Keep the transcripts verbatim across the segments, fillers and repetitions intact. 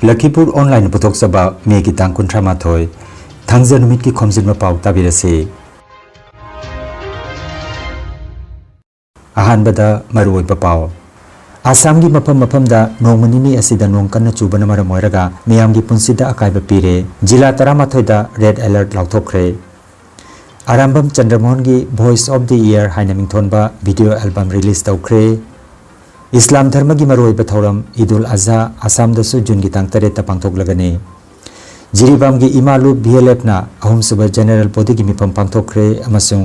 ꯂꯈꯤꯄꯨꯔ ꯑꯣꯟꯂꯥꯏꯟꯅ ꯄꯨꯊꯣꯛꯆꯕ ꯃꯦꯒꯤ ꯇꯥꯡ ꯀꯨꯟꯊ꯭ꯔꯥ ꯃꯥꯊꯣꯏ, ꯊꯥꯡꯖ ꯅꯨꯃꯤꯠꯀꯤ ꯈꯣꯝꯖꯤꯟꯕ ꯄꯥꯎ ꯇꯥꯕꯤꯔꯁꯤ꯫ ꯑꯍꯥꯟꯕꯗ ꯃꯔꯨꯑꯣꯏꯕ ꯄꯥꯎ꯫ ꯑꯁꯥꯝꯒꯤ ꯃꯐꯝ ꯃꯐꯝꯗ ꯅꯣꯡꯃ ꯅꯤꯅꯤ ꯑꯁꯤꯗ ꯅꯣꯡ ꯀꯟꯅ ꯆꯨꯕꯅ ꯃꯔꯝ ꯑꯣꯏꯔꯒ ꯃꯤꯌꯥꯝꯒꯤ ꯄꯨꯟꯁꯤꯗ ꯑꯀꯥꯏꯕ ꯄꯤꯔꯦ꯫ ꯖꯤꯂꯥ ꯇꯔꯥꯃꯥꯊꯣꯏꯗ ꯔꯦꯗ ꯑꯦꯂꯔꯠ ꯂꯥꯎꯊꯣꯛꯈ꯭ꯔꯦ꯫ ꯑꯔꯥꯝꯕꯝ ꯆꯟꯗ꯭ꯔꯃꯣꯍꯟꯒꯤ Voice of the Year ꯍꯥꯏꯅ ꯃꯤꯡꯊꯣꯟꯕ ꯚꯤꯗꯤꯑꯣ ꯑꯦꯜꯕꯝ ꯔꯤꯂꯤꯖ ꯇꯧꯈ꯭ꯔꯦ꯫ ꯏꯁꯂꯥꯝ ꯙꯔꯃꯒꯤ ꯃꯔꯨꯑꯣꯏꯕ ꯊꯧꯔꯝ ꯏꯗꯨꯜ ꯑꯖꯥ ꯑꯁꯥꯝꯗꯁꯨ ꯖꯨꯟꯒꯤ ꯇꯥꯡ ꯇꯔꯦꯠꯇ ꯄꯥꯡꯊꯣꯛꯂꯒꯅꯤ꯫ ꯖꯤꯔꯤꯕꯥꯝꯒꯤ ꯏꯃꯥꯂꯨ ꯚꯤ ꯑꯦꯜ ꯑꯦꯐꯅ ꯑꯍꯨꯝꯁꯨꯕ ꯖꯦꯅꯔꯦꯜ ꯕꯣꯗꯤꯒꯤ ꯃꯤꯐꯝ ꯄꯥꯡꯊꯣꯛꯈ꯭ꯔꯦ ꯑꯃꯁꯨꯡ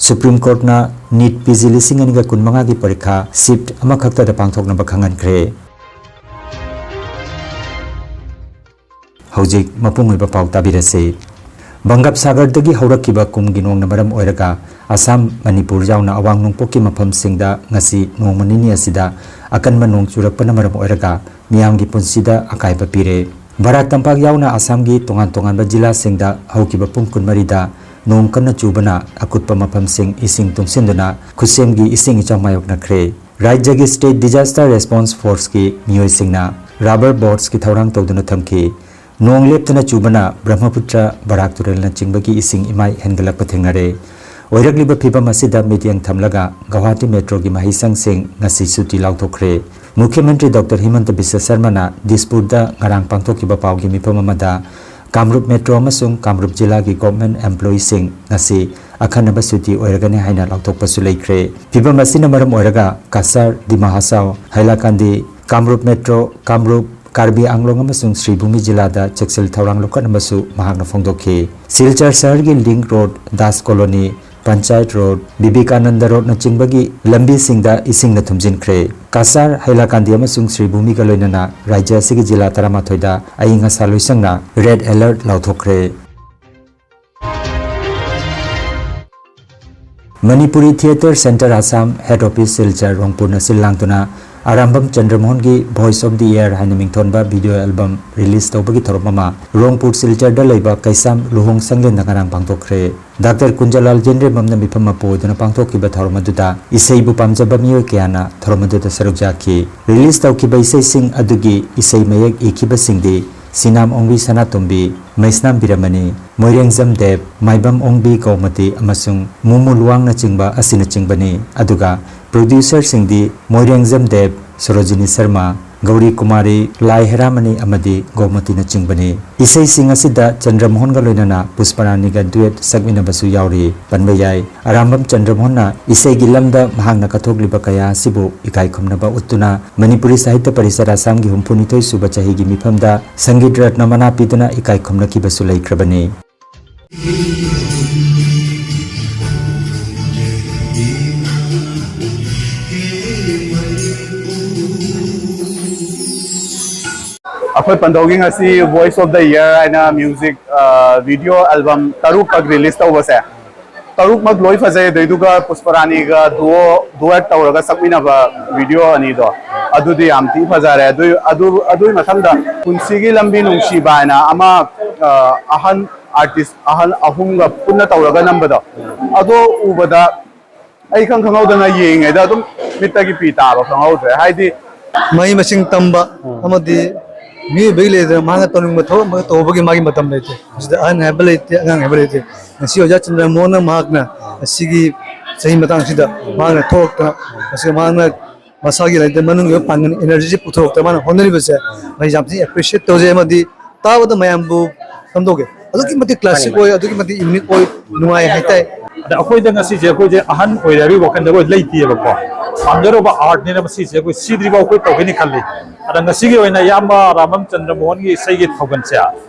ꯁꯨꯄ꯭ꯔꯤꯝ ꯀꯣꯔꯠꯅ ꯅꯤꯠ ꯄꯤ ꯖꯤ ꯂꯤꯁꯤꯡ ꯑꯅꯤꯒ ꯀꯨꯟꯃꯉꯥꯒꯤ ꯄꯔꯤꯈꯥ ꯁꯤꯠ ꯑꯃꯈꯛꯇꯗ ꯄꯥꯡꯊꯣꯛꯅꯕ ꯈꯪꯍꯟꯈ꯭ꯔꯦ꯫ ꯍꯧꯖꯤꯛ ꯃꯄꯨꯡ ꯑꯣꯏꯕ ꯄꯥꯎ ꯇꯥꯕꯤꯔꯁꯤ꯫ ꯕꯪꯒꯥꯞ ꯁꯥꯒꯔꯗꯒꯤ ꯍꯧꯔꯛꯈꯤꯕ ꯀꯨꯝꯒꯤ ꯅꯣꯡꯅ ꯃꯔꯝ ꯑꯣꯏꯔꯒ ꯑꯁꯥꯝ, ꯃꯅꯤꯄꯨꯔ ꯌꯥꯎꯅ ꯑꯋꯥꯡ ꯅꯣꯡꯄꯣꯛꯀꯤ ꯃꯐꯝꯁꯤꯡꯗ ꯉꯁꯤ ꯅꯣꯡꯃ ꯅꯤꯅꯤ ꯑꯁꯤꯗ ꯑꯀꯟꯕ ꯅꯣꯡ ꯆꯨꯔꯛꯄꯅ ꯃꯔꯝ ꯑꯣꯏꯔꯒ ꯃꯤꯌꯥꯝꯒꯤ ꯄꯨꯟꯁꯤꯗ ꯑꯀꯥꯏꯕ ꯄꯤꯔꯦ꯫ ꯕꯔꯥꯛ ꯇꯝꯄꯥꯛ ꯌꯥꯎꯅ ꯑꯁꯥꯝꯒꯤ ꯇꯣꯉꯥꯟ ꯇꯣꯉꯥꯟꯕ ꯖꯤꯂꯥꯁꯤꯡꯗ ꯍꯧꯈꯤꯕ ꯄꯨꯡ ꯀꯨꯟꯃꯔꯤꯗ ꯅꯣꯡ ꯀꯟꯅ ꯆꯨꯕꯅ ꯑꯀꯨꯠꯄ ꯃꯐꯝꯁꯤꯡ ꯏꯁꯤꯡ ꯇꯨꯡꯁꯤꯟꯗꯨꯅ ꯈꯨꯠꯁꯦꯝꯒꯤ ꯏꯁꯤꯡ ꯏꯆꯥꯎ ꯃꯥꯌꯣꯛꯅꯈ꯭ꯔꯦ꯫ ꯔꯥꯖ꯭ꯌꯒꯤ State Disaster Response Forceꯀꯤ ꯃꯤꯑꯣꯏꯁꯤꯡꯅ rubber boatꯁꯀꯤ ꯊꯧꯔꯥꯡ ꯇꯧꯗꯨꯅ ꯊꯝꯈꯤ꯫ ꯅꯣꯡ ꯂꯦꯞꯇꯅ ꯆꯨꯕꯅ ꯕ꯭ꯔꯍ꯭ꯃꯄꯨꯇ꯭ꯔ, ꯕꯔꯥꯛ ꯇꯨꯔꯦꯜꯅꯆꯤꯡꯕꯒꯤ ꯏꯁꯤꯡ ꯏꯃꯥꯏ ꯍꯦꯟꯒꯠꯂꯛꯄ ꯊꯦꯡꯅꯔꯦ꯫ ꯑꯣꯏꯔꯛꯂꯤꯕ ꯐꯤꯚꯝ ꯑꯁꯤꯗ ꯃꯤꯠꯌꯦꯡ ꯊꯝꯂꯒ ꯒꯧꯍꯥꯇꯤ ꯃꯦꯇ꯭ꯔꯣꯒꯤ ꯃꯍꯩꯁꯪꯁꯤꯡ ꯉꯁꯤ ꯁꯨꯇꯤ ꯂꯥꯎꯊꯣꯛꯈ꯭ꯔꯦ꯫ ꯃꯨꯈ꯭ꯌ ꯃꯟꯇ꯭ꯔꯤ ꯗꯣꯛꯇꯔ ꯍꯤꯃꯟꯇ ꯕꯤꯁ꯭ꯋ ꯁꯔꯃꯅ ꯗꯤꯁꯄꯨꯔꯗ ꯉꯔꯥꯡ ꯄꯥꯡꯊꯣꯛꯈꯤꯕ ꯄꯥꯎꯒꯤ ꯃꯤꯐꯝ ꯑꯃꯗ ꯀꯥꯝꯔꯨꯞ ꯃꯦꯇ꯭ꯔꯣ ꯑꯃꯁꯨꯡ ꯀꯥꯝꯔꯨꯞ ꯖꯤꯂꯥꯒꯤ ꯒꯣꯚꯔꯟꯃꯦꯟꯠ ꯑꯦꯝꯄ꯭ꯂꯣꯌꯤꯁꯤꯡ ꯉꯁꯤ ꯑꯈꯟꯅꯕ ꯁꯨꯇꯤ ꯑꯣꯏꯔꯒꯅꯤ ꯍꯥꯏꯅ ꯂꯥꯎꯊꯣꯛꯄꯁꯨ ꯂꯩꯈ꯭ꯔꯦ꯫ ꯐꯤꯚꯝ ꯑꯁꯤꯅ ꯃꯔꯝ ꯑꯣꯏꯔꯒ ꯀꯁꯥꯔ, ꯗꯤꯃꯥ ꯍꯁꯥꯎ, ꯍꯥꯏꯂꯥꯀꯥꯟꯗꯤ, ꯀꯥꯝꯔꯨꯞ ꯃꯦꯇ꯭ꯔꯣ, ꯀꯥꯝꯔꯨꯞ, ꯀꯥꯔꯕꯤ ꯑꯥꯡꯂꯣꯡ ꯑꯃꯁꯨꯡ ꯁ꯭ꯔꯤꯚꯨꯃꯤ ꯖꯤꯂꯥꯗ ꯆꯦꯛꯁꯤꯜ ꯊꯧꯔꯥꯡ ꯂꯧꯈꯠꯅꯕꯁꯨ ꯃꯍꯥꯛꯅ ꯐꯣꯡꯗꯣꯛꯈꯤ꯫ ꯁꯤꯜꯆꯔ ꯁꯍꯔꯒꯤ link road, Das colony, Panchayat road, Bibekananda ꯔꯣꯗꯅꯆꯤꯡꯕꯒꯤ ꯂꯝꯕꯤꯁꯤꯡꯗ ꯏꯁꯤꯡꯅ ꯊꯨꯝꯖꯤꯟꯈ꯭ꯔꯦ꯫ ꯀꯁꯥꯔ, ꯍꯥꯏꯂꯥꯀꯥꯟꯗꯤ ꯑꯃꯁꯨꯡ ꯁ꯭ꯔꯤꯚꯨꯃꯤꯒ ꯂꯣꯏꯅꯅ ꯔꯥꯖ꯭ꯌ ꯑꯁꯤꯒꯤ ꯖꯤꯂꯥ ꯇꯔꯥꯃꯥꯊꯣꯏꯗ ꯑꯏꯪ ꯑꯁꯥ ꯂꯣꯏꯁꯪꯅ ꯔꯦꯗ ꯑꯦꯂꯔꯠ ꯂꯥꯎꯊꯣꯛꯈ꯭ꯔꯦ꯫ Manipuri theatre centre Assam head office Silchar ꯔꯣꯡꯄꯨꯔꯅ ꯁꯤꯜ ꯂꯥꯡꯗꯨꯅ ꯑꯔꯥꯝꯕꯝ ꯆꯟꯗ꯭ꯔꯃꯣꯍꯟꯒꯤ Voice of the Year ꯍꯥꯏꯅ ꯃꯤꯡꯊꯣꯟꯕ video album release ꯇꯧꯕꯒꯤ ꯊꯧꯔꯝ ꯑꯃ ꯔꯣꯡꯄꯨꯔ ꯁꯤꯜꯆꯔꯗ ꯂꯩꯕ ꯀꯩꯁꯥꯝ ꯂꯨꯍꯣꯡ ꯁꯪꯂꯦꯟꯗ ꯉꯔꯥꯡ ꯄꯥꯡꯊꯣꯛꯈ꯭ꯔꯦ꯫ ꯗꯥꯛꯇꯔ ꯀꯨꯟꯖꯥꯂꯥꯜ ꯌꯦꯟꯗ꯭ꯔꯦꯝꯕꯝꯅ ꯃꯤꯐꯝ ꯃꯄꯨ ꯑꯣꯏꯗꯨꯅ ꯄꯥꯡꯊꯣꯛꯈꯤꯕ ꯊꯧꯔꯝ ꯑꯗꯨꯗ ꯏꯁꯩꯕꯨ ꯄꯥꯝꯖꯕ ꯃꯤꯑꯣꯏ ꯀꯌꯥꯅ ꯊꯧꯔꯝ ꯑꯗꯨꯗ ꯁꯔꯨꯛ ꯌꯥꯈꯤ꯫ Release ꯇꯧꯈꯤꯕ ꯏꯁꯩꯁꯤꯡ ꯑꯗꯨꯒꯤ ꯏꯁꯩ ꯃꯌꯦꯛ ꯏꯈꯤꯕꯁꯤꯡꯗꯤ ꯁꯤꯅꯥꯝ ꯑꯣꯡꯕꯤ ꯁꯅꯥꯇꯣꯝꯕꯤ, ꯃꯩꯁꯅꯥꯝ ꯕꯤꯔꯃꯅꯤ, ꯃꯣꯏꯔꯦꯡꯖꯝ ꯗꯦꯕ, ꯃꯥꯏꯕꯝ ꯑꯣꯡꯕꯤ ꯒꯧꯃꯇꯤ ꯑꯃꯁꯨꯡ ꯃꯨꯃꯨ ꯂꯨꯋꯥꯡꯅꯆꯤꯡꯕ ꯑꯁꯤꯅꯆꯤꯡꯕꯅꯤ꯫ ꯑꯗꯨꯒ producerꯁꯤꯡꯗꯤ ꯃꯣꯏꯔꯦꯡꯖꯝ ꯗꯦꯕ, ꯁꯣꯔꯣꯖꯤꯅꯤ ꯁꯔꯃ, ꯒꯧꯔꯤ ꯀꯨꯃꯥꯔꯤ, ꯂꯥꯏ ꯍꯦꯔꯥꯃꯅꯤ ꯑꯃꯗꯤ ꯒꯧꯃꯇꯤꯅꯆꯤꯡꯕꯅꯤ꯫ ꯏꯁꯩꯁꯤꯡ ꯑꯁꯤꯗ ꯆꯟꯗ꯭ꯔꯃꯣꯍꯟꯒ ꯂꯣꯏꯅꯅ ꯄꯨꯁꯄꯔꯥꯅꯤꯒ duet ꯁꯛꯃꯤꯟꯅꯕꯁꯨ ꯌꯥꯎꯔꯤ꯫ ꯄꯟꯕ ꯌꯥꯏ, ꯑꯔꯥꯝꯕꯝ ꯆꯟꯗ꯭ꯔꯃꯣꯍꯟꯅ ꯏꯁꯩꯒꯤ ꯂꯝꯗ ꯃꯍꯥꯛꯅ ꯀꯠꯊꯣꯛꯂꯤꯕ ꯀꯌꯥ ꯑꯁꯤꯕꯨ ꯏꯀꯥꯏ ꯈꯨꯝꯅꯕ ꯎꯠꯇꯨꯅ ꯃꯅꯤꯄꯨꯔꯤ ꯁꯥꯍꯤꯇ꯭ꯌ ꯄꯔꯤꯁꯠ ꯑꯁꯥꯝꯒꯤ ꯍꯨꯝꯐꯨꯅꯤꯊꯣꯏ ꯁꯨꯕ ꯆꯍꯤꯒꯤ ꯃꯤꯐꯝꯗ ꯁꯪꯒꯤꯠ ꯔꯠꯅ ꯃꯅꯥ ꯄꯤꯗꯨꯅ ꯏꯀꯥꯏ ꯈꯨꯝꯅꯈꯤꯕꯁꯨ ꯂꯩꯈ꯭ꯔꯕꯅꯤ꯫ ꯑꯩꯈꯣꯏ ꯄꯟꯊꯧꯒꯤ ꯉꯁꯤ Voice of the Year ꯍꯥꯏꯅ music video album ꯇꯔꯨꯛꯈꯛ release ꯇꯧꯕꯁꯦ, ꯇꯔꯨꯛꯃꯛ ꯂꯣꯏ ꯐꯖꯩ꯫ ꯑꯗꯨꯏꯗꯨꯒ ꯄꯨꯁꯄꯔꯥꯅꯤꯒ duo, duet ꯇꯧꯔꯒ ꯁꯛꯃꯤꯟꯅꯕ video ꯑꯅꯤꯗꯣ, ꯑꯗꯨꯗꯤ ꯌꯥꯝ ꯊꯤ ꯐꯖꯔꯦ꯫ ꯑꯗꯨ, ꯑꯗꯨ, ꯑꯗꯨꯒꯤ ꯃꯊꯪꯗ ꯄꯨꯟꯁꯤꯒꯤ ꯂꯝꯕꯤ ꯅꯨꯡꯁꯤꯕ ꯍꯥꯏꯅ ꯑꯃ, ꯑ, ꯑꯍꯟ artist ꯑꯍꯟ ꯑꯍꯨꯝꯒ ꯄꯨꯟꯅ ꯇꯧꯔꯒ ꯅꯝꯕꯗꯣ, ꯑꯗꯣ ꯎꯕꯗ ꯑꯩ ꯈꯪ ꯈꯪꯍꯧꯗꯅ ꯌꯦꯡꯉꯩꯗ ꯑꯗꯨꯝ ꯃꯤꯠꯇꯒꯤ ꯄꯤ ꯇꯥꯕ ꯈꯪꯍꯧꯗ꯭ꯔꯦ꯫ ꯍꯥꯏꯗꯤ ꯃꯍꯩ ꯃꯁꯤꯡ ꯇꯝꯕ ꯑꯃꯗꯤ ꯃꯤꯑꯣꯏꯕꯒꯤ ꯂꯩꯗꯅ ꯃꯍꯥꯛꯅ ꯇꯧꯅꯤꯡꯕ ꯊꯕꯛ ꯑꯃ ꯇꯧꯕꯒꯤ ꯃꯥꯒꯤ ꯃꯇꯝ ꯂꯩꯇꯦ꯫ ꯃꯁꯤꯗ ꯑꯍꯟ ꯍꯥꯏꯕ ꯂꯩꯇꯦ, ꯑꯉꯥꯡ ꯍꯥꯏꯕ ꯂꯩꯇꯦ꯫ ꯉꯁꯤ ꯑꯣꯖꯥ ꯆꯟꯗ꯭ꯔꯃꯣꯍꯟꯅ ꯃꯍꯥꯛꯅ ꯉꯁꯤꯒꯤ ꯆꯍꯤ ꯃꯇꯥꯡꯁꯤꯗ ꯃꯍꯥꯛꯅ ꯊꯣꯛꯂꯛꯇꯅ, ꯃꯁꯤꯗ ꯃꯍꯥꯛꯅ ꯃꯁꯥꯒꯤ ꯂꯩꯇ ꯃꯅꯨꯡꯒꯤ ꯄꯥꯡꯒꯜ energyꯁꯤ ꯄꯨꯊꯣꯔꯛꯇꯅ ꯃꯥꯅ ꯍꯣꯠꯅꯔꯤꯕꯁꯦ ꯑꯩ ꯌꯥꯝ ꯊꯤꯅ appreciate ꯇꯧꯖꯩ꯫ ꯑꯃꯗꯤ ꯇꯥꯕꯗ ꯃꯌꯥꯝꯕꯨ ꯀꯝꯗꯧꯒꯦ? ꯑꯗꯨꯛꯀꯤ ꯃꯇꯤꯛ classic ꯑꯣꯏ, ꯑꯗꯨꯛꯀꯤ ꯃꯇꯤꯛ unique ꯑꯣꯏ, ꯅꯨꯡꯉꯥꯏ ꯍꯥꯏꯇꯥꯏ꯫ ꯑꯗ ꯑꯩꯈꯣꯏꯗ ꯉꯁꯤꯁꯦ ꯑꯩꯈꯣꯏꯁꯦ ꯑꯍꯟ ꯑꯣꯏꯔꯦ ꯍꯥꯏꯕꯒꯤ ꯋꯥꯈꯜꯗ ꯑꯩꯈꯣꯏ ꯂꯩꯇꯦꯕꯀꯣ꯫ ꯄꯥꯝꯖꯔꯨꯕ artꯅꯤꯅ ꯃꯁꯤꯁꯦ ꯑꯩꯈꯣꯏ ꯁꯤꯗ꯭ꯔꯤꯐꯥꯎ ꯑꯩꯈꯣꯏ ꯇꯧꯒꯅꯤ ꯈꯜꯂꯤ꯫ ꯑꯗ ꯉꯁꯤꯒꯤ ꯑꯣꯏꯅ ꯏꯌꯥꯝꯕ ꯔꯥꯃꯝ ꯆꯟꯗ꯭ꯔ ꯃꯣꯍꯟꯒꯤ ꯏꯁꯩꯒꯤ ꯊꯧꯒꯜꯁꯦ,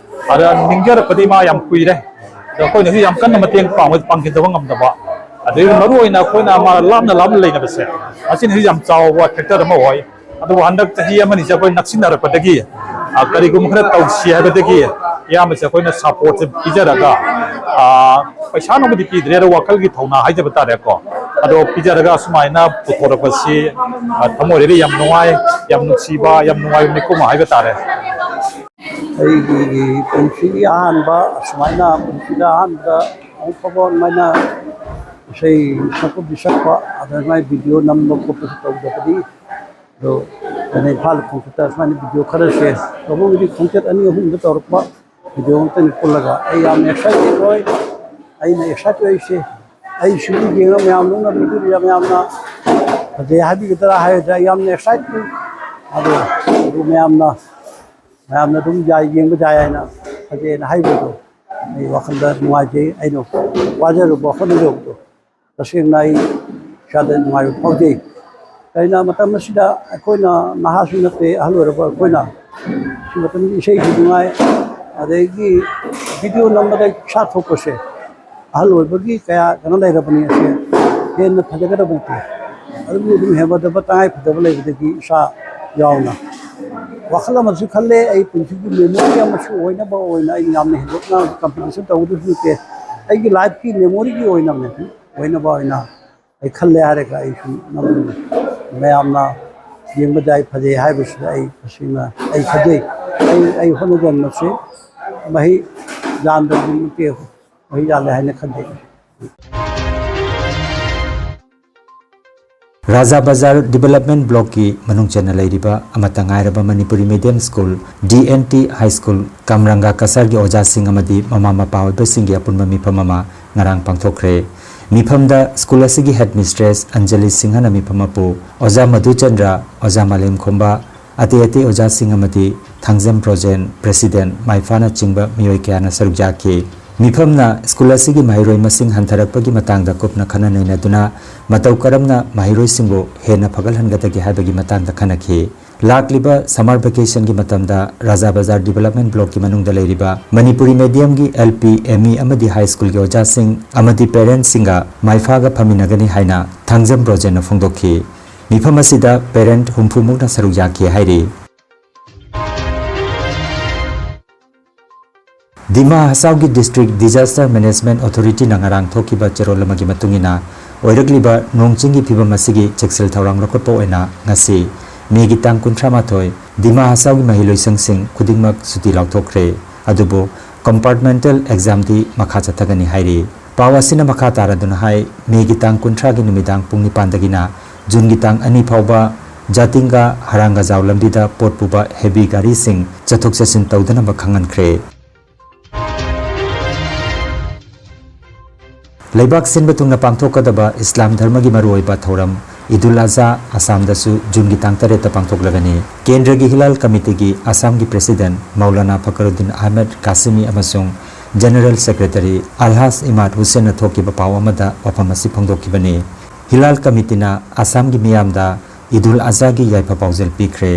ꯑꯗ ꯅꯤꯡꯖꯔꯛꯄꯗꯤ ꯃꯥ ꯌꯥꯝ ꯀꯨꯏꯔꯦ꯫ ꯑꯗꯣ ꯑꯩꯈꯣꯏꯅꯁꯨ ꯌꯥꯝ ꯀꯟꯅ ꯃꯇꯦꯡ ꯄꯥꯡꯕ, ꯄꯥꯡꯈꯤꯗꯕ ꯉꯝꯗꯕ꯫ ꯑꯗꯩ ꯃꯔꯨ ꯑꯣꯏꯅ ꯑꯩꯈꯣꯏꯅ ꯃꯥ ꯂꯥꯞꯅ ꯂꯥꯞꯅ ꯂꯩꯅꯕꯁꯦ, ꯑꯁꯤꯅꯁꯨ ꯌꯥꯝ ꯆꯥꯎꯕ factor ꯑꯃ ꯑꯣꯏ꯫ ꯑꯗꯨꯕꯨ ꯍꯟꯗꯛ ꯆꯍꯤ ꯑꯃꯅꯤꯁꯦ ꯑꯩꯈꯣꯏ ꯅꯛꯁꯤꯟꯅꯔꯛꯄꯗꯒꯤ, ꯑ, ꯀꯔꯤꯒꯨꯝꯕ ꯈꯔ ꯇꯧꯁꯤ ꯍꯥꯏꯕꯗꯒꯤ ꯏꯌꯥꯝꯕꯁꯦ ꯑꯩꯈꯣꯏꯅ supportꯁꯦ ꯄꯤꯖꯔꯒ, ꯑ, ꯄꯩꯁꯥꯅꯕꯨꯗꯤ ꯄꯤꯗ꯭ꯔꯦ, ꯑꯗꯣ ꯋꯥꯈꯜꯒꯤ ꯊꯧꯅꯥ ꯍꯥꯏꯖꯕ ꯇꯥꯔꯦꯀꯣ꯫ ꯑꯗꯣ ꯄꯤꯖꯔꯒ ꯁꯨꯃꯥꯏꯅ ꯄꯨꯊꯣꯔꯛꯄꯁꯤ, ꯑ, ꯊꯃꯣꯏꯗꯗꯤ ꯌꯥꯝ ꯅꯨꯡꯉꯥꯏ, ꯌꯥꯝ ꯅꯨꯡꯁꯤꯕ, ꯌꯥꯝ ꯅꯨꯡꯉꯥꯏꯕ ꯃꯤꯀꯨꯞ ꯑꯃ ꯍꯥꯏꯕ ꯇꯥꯔꯦ꯫ ꯑꯩꯒꯤ ꯄꯨꯟꯁꯤꯒꯤ ꯑꯍꯥꯟꯕ, ꯑꯁꯨꯃꯥꯏꯅ ꯄꯨꯟꯁꯤꯗ ꯑꯍꯥꯟꯕꯗ ꯑꯃꯨꯛ ꯐꯥꯎꯕ ꯑꯗꯨꯃꯥꯏꯅ ꯏꯁꯩ ꯁꯛꯄ ꯁꯛꯄ, ꯑꯗꯨꯃꯥꯏꯅ ꯚꯤꯗꯤꯑꯣ ꯅꯝꯕ ꯈꯣꯠꯄꯁꯨ ꯇꯧꯗꯕꯗꯤ꯫ ꯑꯗꯣ ꯑꯩꯅ ꯏꯝꯐꯥꯜ ꯈꯣꯡꯆꯠꯇ ꯁꯨꯃꯥꯏꯅ ꯚꯤꯗꯤꯑꯣ ꯈꯔꯁꯦ, ꯇꯧꯕꯕꯨꯗꯤ ꯈꯣꯡꯆꯠ ꯑꯅꯤ ꯑꯍꯨꯝꯗ ꯇꯧꯔꯛꯄ ꯚꯤꯗꯤꯑꯣ ꯑꯃꯇꯅꯤ ꯄꯨꯜꯂꯒ꯫ ꯑꯩ ꯌꯥꯝꯅ ꯑꯦꯛꯁꯥꯏꯇꯦꯠ ꯑꯣꯏ꯫ ꯑꯩꯅ ꯑꯦꯛꯁꯥꯏꯠ ꯑꯣꯏꯔꯤꯁꯦ, ꯑꯩ ꯁꯤꯕꯨ ꯌꯦꯡꯉ ꯃꯌꯥꯝꯗꯧꯅ ꯚꯤꯗꯤꯑꯣ ꯌꯥꯝ ꯌꯥꯝꯅ ꯐꯖꯩ ꯍꯥꯏꯕꯤꯒꯗ꯭ꯔꯥ ꯍꯥꯏꯒꯗ꯭ꯔꯥ, ꯑꯩ ꯌꯥꯝꯅ ꯑꯦꯛꯁꯥꯏꯠ ꯑꯣꯏ꯫ ꯑꯗꯣ ꯑꯗꯨ ꯃꯌꯥꯝꯅ, ꯃꯌꯥꯝꯅ ꯑꯗꯨꯝ ꯌꯥꯏ, ꯌꯦꯡꯕ ꯌꯥꯏ ꯍꯥꯏꯅ, ꯐꯖꯩꯅ ꯍꯥꯏꯕꯗꯣ ꯑꯩ ꯋꯥꯈꯜꯗ ꯅꯨꯡꯉꯥꯏꯖꯩ꯫ ꯑꯩꯅ ꯋꯥꯖꯔꯨꯕ ꯍꯣꯠꯅꯖꯕꯗꯣ ꯇꯁꯦꯡꯅ ꯑꯩ ꯏꯁꯥꯗ ꯅꯨꯡꯉꯥꯏꯕ ꯐꯥꯎꯖꯩ꯫ ꯀꯔꯤꯅ ꯃꯇꯝ ꯑꯁꯤꯗ ꯑꯩꯈꯣꯏꯅ ꯅꯍꯥꯁꯨ ꯅꯠꯇꯦ, ꯑꯍꯜ ꯑꯣꯏꯔꯕ ꯑꯩꯈꯣꯏꯅ ꯁꯤ ꯃꯇꯝꯗ ꯏꯁꯩꯁꯨ ꯅꯨꯡꯉꯥꯏ, ꯑꯗꯒꯤ ꯚꯤꯗꯤꯑꯣ ꯅꯝꯕꯗ ꯏꯁꯥ ꯊꯣꯛꯄꯁꯦ ꯑꯍꯜ ꯑꯣꯏꯕꯒꯤ ꯀꯌꯥ ꯀꯩꯅꯣ ꯂꯩꯔꯕꯅꯤ꯫ ꯑꯁꯦ ꯍꯦꯟꯅ ꯐꯖꯒꯗꯕ ꯅꯠꯇꯦ, ꯑꯗꯨꯕꯨ ꯑꯗꯨꯝ ꯍꯦꯟꯒꯗꯕ ꯇꯉꯥꯏ ꯐꯗꯕ ꯂꯩꯕꯗꯒꯤ ꯏꯁꯥ ꯌꯥꯎꯅ ꯋꯥꯈꯜ ꯑꯃꯁꯨ ꯈꯜꯂꯦ꯫ ꯑꯩ ꯄꯨꯟꯁꯤꯒꯤ ꯃꯦꯃꯣꯔꯤ ꯑꯃꯁꯨ ꯑꯣꯏꯅꯕ ꯑꯣꯏꯅ ꯑꯩ ꯌꯥꯝꯅ ꯍꯦꯟꯗꯣꯛꯅ ꯀꯝꯄꯤꯇꯤꯁꯟ ꯇꯧꯒꯗꯕꯁꯨ ꯅꯠꯇꯦ꯫ ꯑꯩꯒꯤ ꯂꯥꯏꯐꯀꯤ ꯃꯦꯃꯣꯔꯤꯒꯤ ꯑꯣꯏꯅ, ꯑꯣꯏꯅꯕ ꯑꯣꯏꯅ ꯑꯩ ꯈꯜꯂꯦ ꯍꯥꯏꯔꯒ ꯑꯩ ꯁꯨꯝ ꯅꯝꯕꯅꯤ꯫ ꯃꯌꯥꯝꯅ ꯌꯦꯡꯕꯗ ꯑꯩ ꯐꯖꯩ ꯍꯥꯏꯕꯁꯤꯗ ꯑꯩ ꯇꯁꯦꯡꯅ ꯑꯩ ꯈꯟꯖꯩ꯫ ꯑꯩ, ꯑꯩ ꯍꯣꯠꯅꯖꯃꯟꯁꯤ ꯃꯍꯩ ꯌꯥꯟꯗꯕꯗꯤ ꯅꯠꯇꯦ, ꯃꯍꯩ ꯌꯥꯜꯂꯦ ꯍꯥꯏꯅ ꯈꯟꯖꯩ꯫ ꯔꯥꯖꯥ ꯕꯖꯥꯔ ꯗꯤꯕꯦꯂꯞꯃꯦꯟ ꯕ꯭ꯂꯣꯛꯀꯤ ꯃꯅꯨꯡ ꯆꯟꯅ ꯂꯩꯔꯤꯕ ꯑꯃꯠꯇ ꯉꯥꯏꯔꯕ Manipuri medium school, D N T high school, Kamranga ꯀꯁꯥꯔꯒꯤ ꯑꯣꯖꯥꯁꯤꯡ ꯑꯃꯗꯤ ꯃꯃꯥ ꯃꯄꯥ ꯑꯣꯏꯕꯁꯤꯡꯒꯤ ꯑꯄꯨꯟꯕ ꯃꯤꯐꯝ ꯑꯃ ꯉꯔꯥꯡ ꯄꯥꯡꯊꯣꯛꯈ꯭ꯔꯦ꯫ ꯃꯤꯐꯝꯗ ꯁ꯭ꯀꯨꯜ ꯑꯁꯤꯒꯤ ꯍꯦꯗ ꯃꯤꯁꯇ꯭ꯔꯦꯁ ꯑꯟꯖꯂꯤ ꯁꯤꯡꯍꯅ ꯃꯤꯐꯝ ꯑꯄꯨ, ꯑꯣꯖꯥ ꯃꯙꯨꯆꯟꯗ꯭ꯔ, ꯑꯣꯖꯥ ꯃꯥꯂꯦꯝ ꯈꯣꯝꯕ, ꯑꯇꯩ ꯑꯇꯩ ꯑꯣꯖꯥꯁꯤꯡ ꯑꯃꯗꯤ ꯊꯥꯡꯖꯝ ꯕ꯭ꯔꯣꯖꯦꯟ, ꯄ꯭ꯔꯦꯁꯤꯗꯦꯟꯠ, ꯃꯥꯏꯐꯥꯅꯆꯤꯡꯕ ꯃꯤꯑꯣꯏ ꯀꯌꯥꯅ ꯁꯔꯨꯛ ꯌꯥꯈꯤ꯫ ꯃꯤꯐꯝꯅ ꯁ꯭ꯀꯨꯜ ꯑꯁꯤꯒꯤ ꯃꯍꯩꯔꯣꯏ ꯃꯁꯤꯡ ꯍꯟꯊꯔꯛꯄꯒꯤ ꯃꯇꯥꯡꯗ ꯀꯨꯞꯅ ꯈꯟꯅ ꯅꯩꯅꯗꯨꯅ ꯃꯇꯧ ꯀꯔꯝꯅ ꯃꯍꯩꯔꯣꯏꯁꯤꯡꯕꯨ ꯍꯦꯟꯅ ꯐꯒꯠꯍꯟꯒꯗꯒꯦ ꯍꯥꯏꯕꯒꯤ ꯃꯇꯥꯡꯗ ꯈꯟꯅꯈꯤ꯫ ꯂꯥꯛꯂꯤꯕ ꯁꯝꯃꯔ ꯚꯦꯀꯦꯁꯟꯒꯤ ꯃꯇꯝꯗ ꯔꯥꯖꯥ ꯕꯖꯥꯔ ꯗꯤꯕꯦꯂꯞꯃꯦꯟ ꯕ꯭ꯂꯣꯛꯀꯤ ꯃꯅꯨꯡꯗ ꯂꯩꯔꯤꯕ ꯃꯅꯤꯄꯨꯔꯤ ꯃꯦꯗꯤꯌꯝꯒꯤ ꯑꯦꯜ ꯄꯤ, ꯑꯦꯝ ꯏ ꯑꯃꯗꯤ ꯍꯥꯏ ꯁ꯭ꯀꯨꯜꯒꯤ ꯑꯣꯖꯥꯁꯤꯡ ꯑꯃꯗꯤ ꯄꯦꯔꯦꯟꯠꯁꯤꯡꯒ ꯃꯥꯏꯐꯥꯒ ꯐꯝꯃꯤꯟꯅꯒꯅꯤ ꯍꯥꯏꯅ ꯊꯥꯡꯖꯝ ꯕ꯭ꯔꯣꯖꯦꯟꯅ ꯐꯣꯡꯗꯣꯛꯈꯤ꯫ ꯃꯤꯐꯝ ꯑꯁꯤꯗ ꯄꯦꯔꯦꯟꯠ ꯍꯨꯝꯐꯨ ꯃꯨꯛꯅ ꯁꯔꯨꯛ ꯌꯥꯈꯤ ꯍꯥꯏꯔꯤ꯫ ꯗꯤꯃꯥ ꯍꯁꯥꯎꯒꯤ ꯗꯤꯁꯇ꯭ꯔꯤꯛ ꯗꯤꯖꯥꯁꯇꯔ ꯃꯦꯅꯦꯖꯃꯦꯟꯠ ꯑꯣꯊꯣꯔꯤꯇꯤꯅ ꯉꯔꯥꯡ ꯊꯣꯛꯈꯤꯕ ꯆꯦꯔꯣꯜ ꯑꯃꯒꯤ ꯃꯇꯨꯡ ꯏꯟꯅ, ꯑꯣꯏꯔꯛꯂꯤꯕ ꯅꯣꯡ ꯆꯤꯡꯒꯤ ꯐꯤꯕꯝ ꯑꯁꯤꯒꯤ ꯆꯦꯛꯁꯤꯜ ꯊꯧꯔꯥꯡ ꯂꯧꯈꯠꯄ ꯑꯣꯏꯅ ꯉꯁꯤ ꯃꯦꯒꯤ ꯇꯥꯡ ꯀꯨꯟꯊ꯭ꯔꯥ ꯃꯥꯊꯣꯏ ꯗꯤꯃꯥ ꯍꯁꯥꯎꯒꯤ ꯃꯍꯩꯂꯣꯏꯁꯪꯁꯤꯡ ꯈꯨꯗꯤꯡꯃꯛ ꯁꯨꯇꯤ ꯂꯥꯎꯊꯣꯛꯈ꯭ꯔꯦ꯫ ꯑꯗꯨꯕꯨ compartmental examꯗꯤ ꯃꯈꯥ ꯆꯠꯊꯒꯅꯤ ꯍꯥꯏꯔꯤ꯫ ꯄꯥꯎ ꯑꯁꯤꯅ ꯃꯈꯥ ꯇꯥꯔꯗꯨꯅ ꯍꯥꯏ, ꯃꯦꯒꯤ ꯇꯥꯡ ꯀꯨꯟꯊ꯭ꯔꯥꯒꯤ ꯅꯨꯃꯤꯗꯥꯡ ꯄꯨꯡ ꯅꯤꯄꯥꯟꯗꯒꯤꯅ ꯖꯨꯟꯒꯤ ꯇꯥꯡ ꯑꯅꯤ ꯐꯥꯎꯕ ꯖꯥꯇꯤꯡꯒ ꯍꯔꯥꯡꯒꯖꯥꯎ ꯂꯝꯕꯤꯗ ꯄꯣꯠ ꯄꯨꯕ heavy ꯒꯥꯔꯤꯁꯤꯡ ꯆꯠꯊꯣꯛ ꯆꯠꯁꯤꯟ ꯇꯧꯗꯅꯕ ꯈꯪꯍꯟꯈ꯭ꯔꯦ꯫ ꯂꯩꯕꯥꯛ ꯁꯤꯟꯕ ꯊꯨꯡꯅ ꯄꯥꯡꯊꯣꯛꯀꯗꯕ ꯏꯁꯂꯥꯝ ꯙꯔꯃꯒꯤ ꯃꯔꯨꯑꯣꯏꯕ ꯊꯧꯔꯝ ꯏꯗꯨꯜ ꯑꯖꯥ ꯑꯁꯥꯝꯗꯁꯨ ꯖꯨꯟꯒꯤ ꯇꯥꯡ ꯇꯔꯦꯠꯇ ꯄꯥꯡꯊꯣꯛꯂꯒꯅꯤ꯫ ꯀꯦꯟꯗ꯭ꯔꯒꯤ ꯍꯤꯂꯥꯜ ꯀꯃꯤꯇꯤꯒꯤ ꯑꯁꯥꯝꯒꯤ ꯄ꯭ꯔꯦꯁꯤꯗꯦꯟꯠ ꯃꯧꯂꯥꯅꯥ ꯐꯀꯔꯨꯗꯗꯤꯟ ꯑꯍꯃꯗ ꯀꯥꯁꯤꯃꯤ ꯑꯃꯁꯨꯡ ꯖꯦꯅꯔꯦꯜ ꯁꯦꯀ꯭ꯔꯦꯇꯔꯤ ꯑꯜꯍꯥꯖ ꯏꯃꯥꯗ ꯍꯨꯁꯦꯟꯅ ꯊꯣꯛꯈꯤꯕ ꯄꯥꯎ ꯑꯃꯗ ꯋꯥꯐꯝ ꯑꯁꯤ ꯐꯣꯡꯗꯣꯛꯈꯤꯕꯅꯤ꯫ ꯍꯤꯂꯥꯜ ꯀꯃꯤꯇꯤꯅ ꯑꯁꯥꯝꯒꯤ ꯃꯤꯌꯥꯝꯗ ꯏꯗꯨꯜ ꯑꯖꯥꯒꯤ ꯌꯥꯏꯐ ꯄꯥꯎꯖꯦꯜ ꯄꯤꯈ꯭ꯔꯦ꯫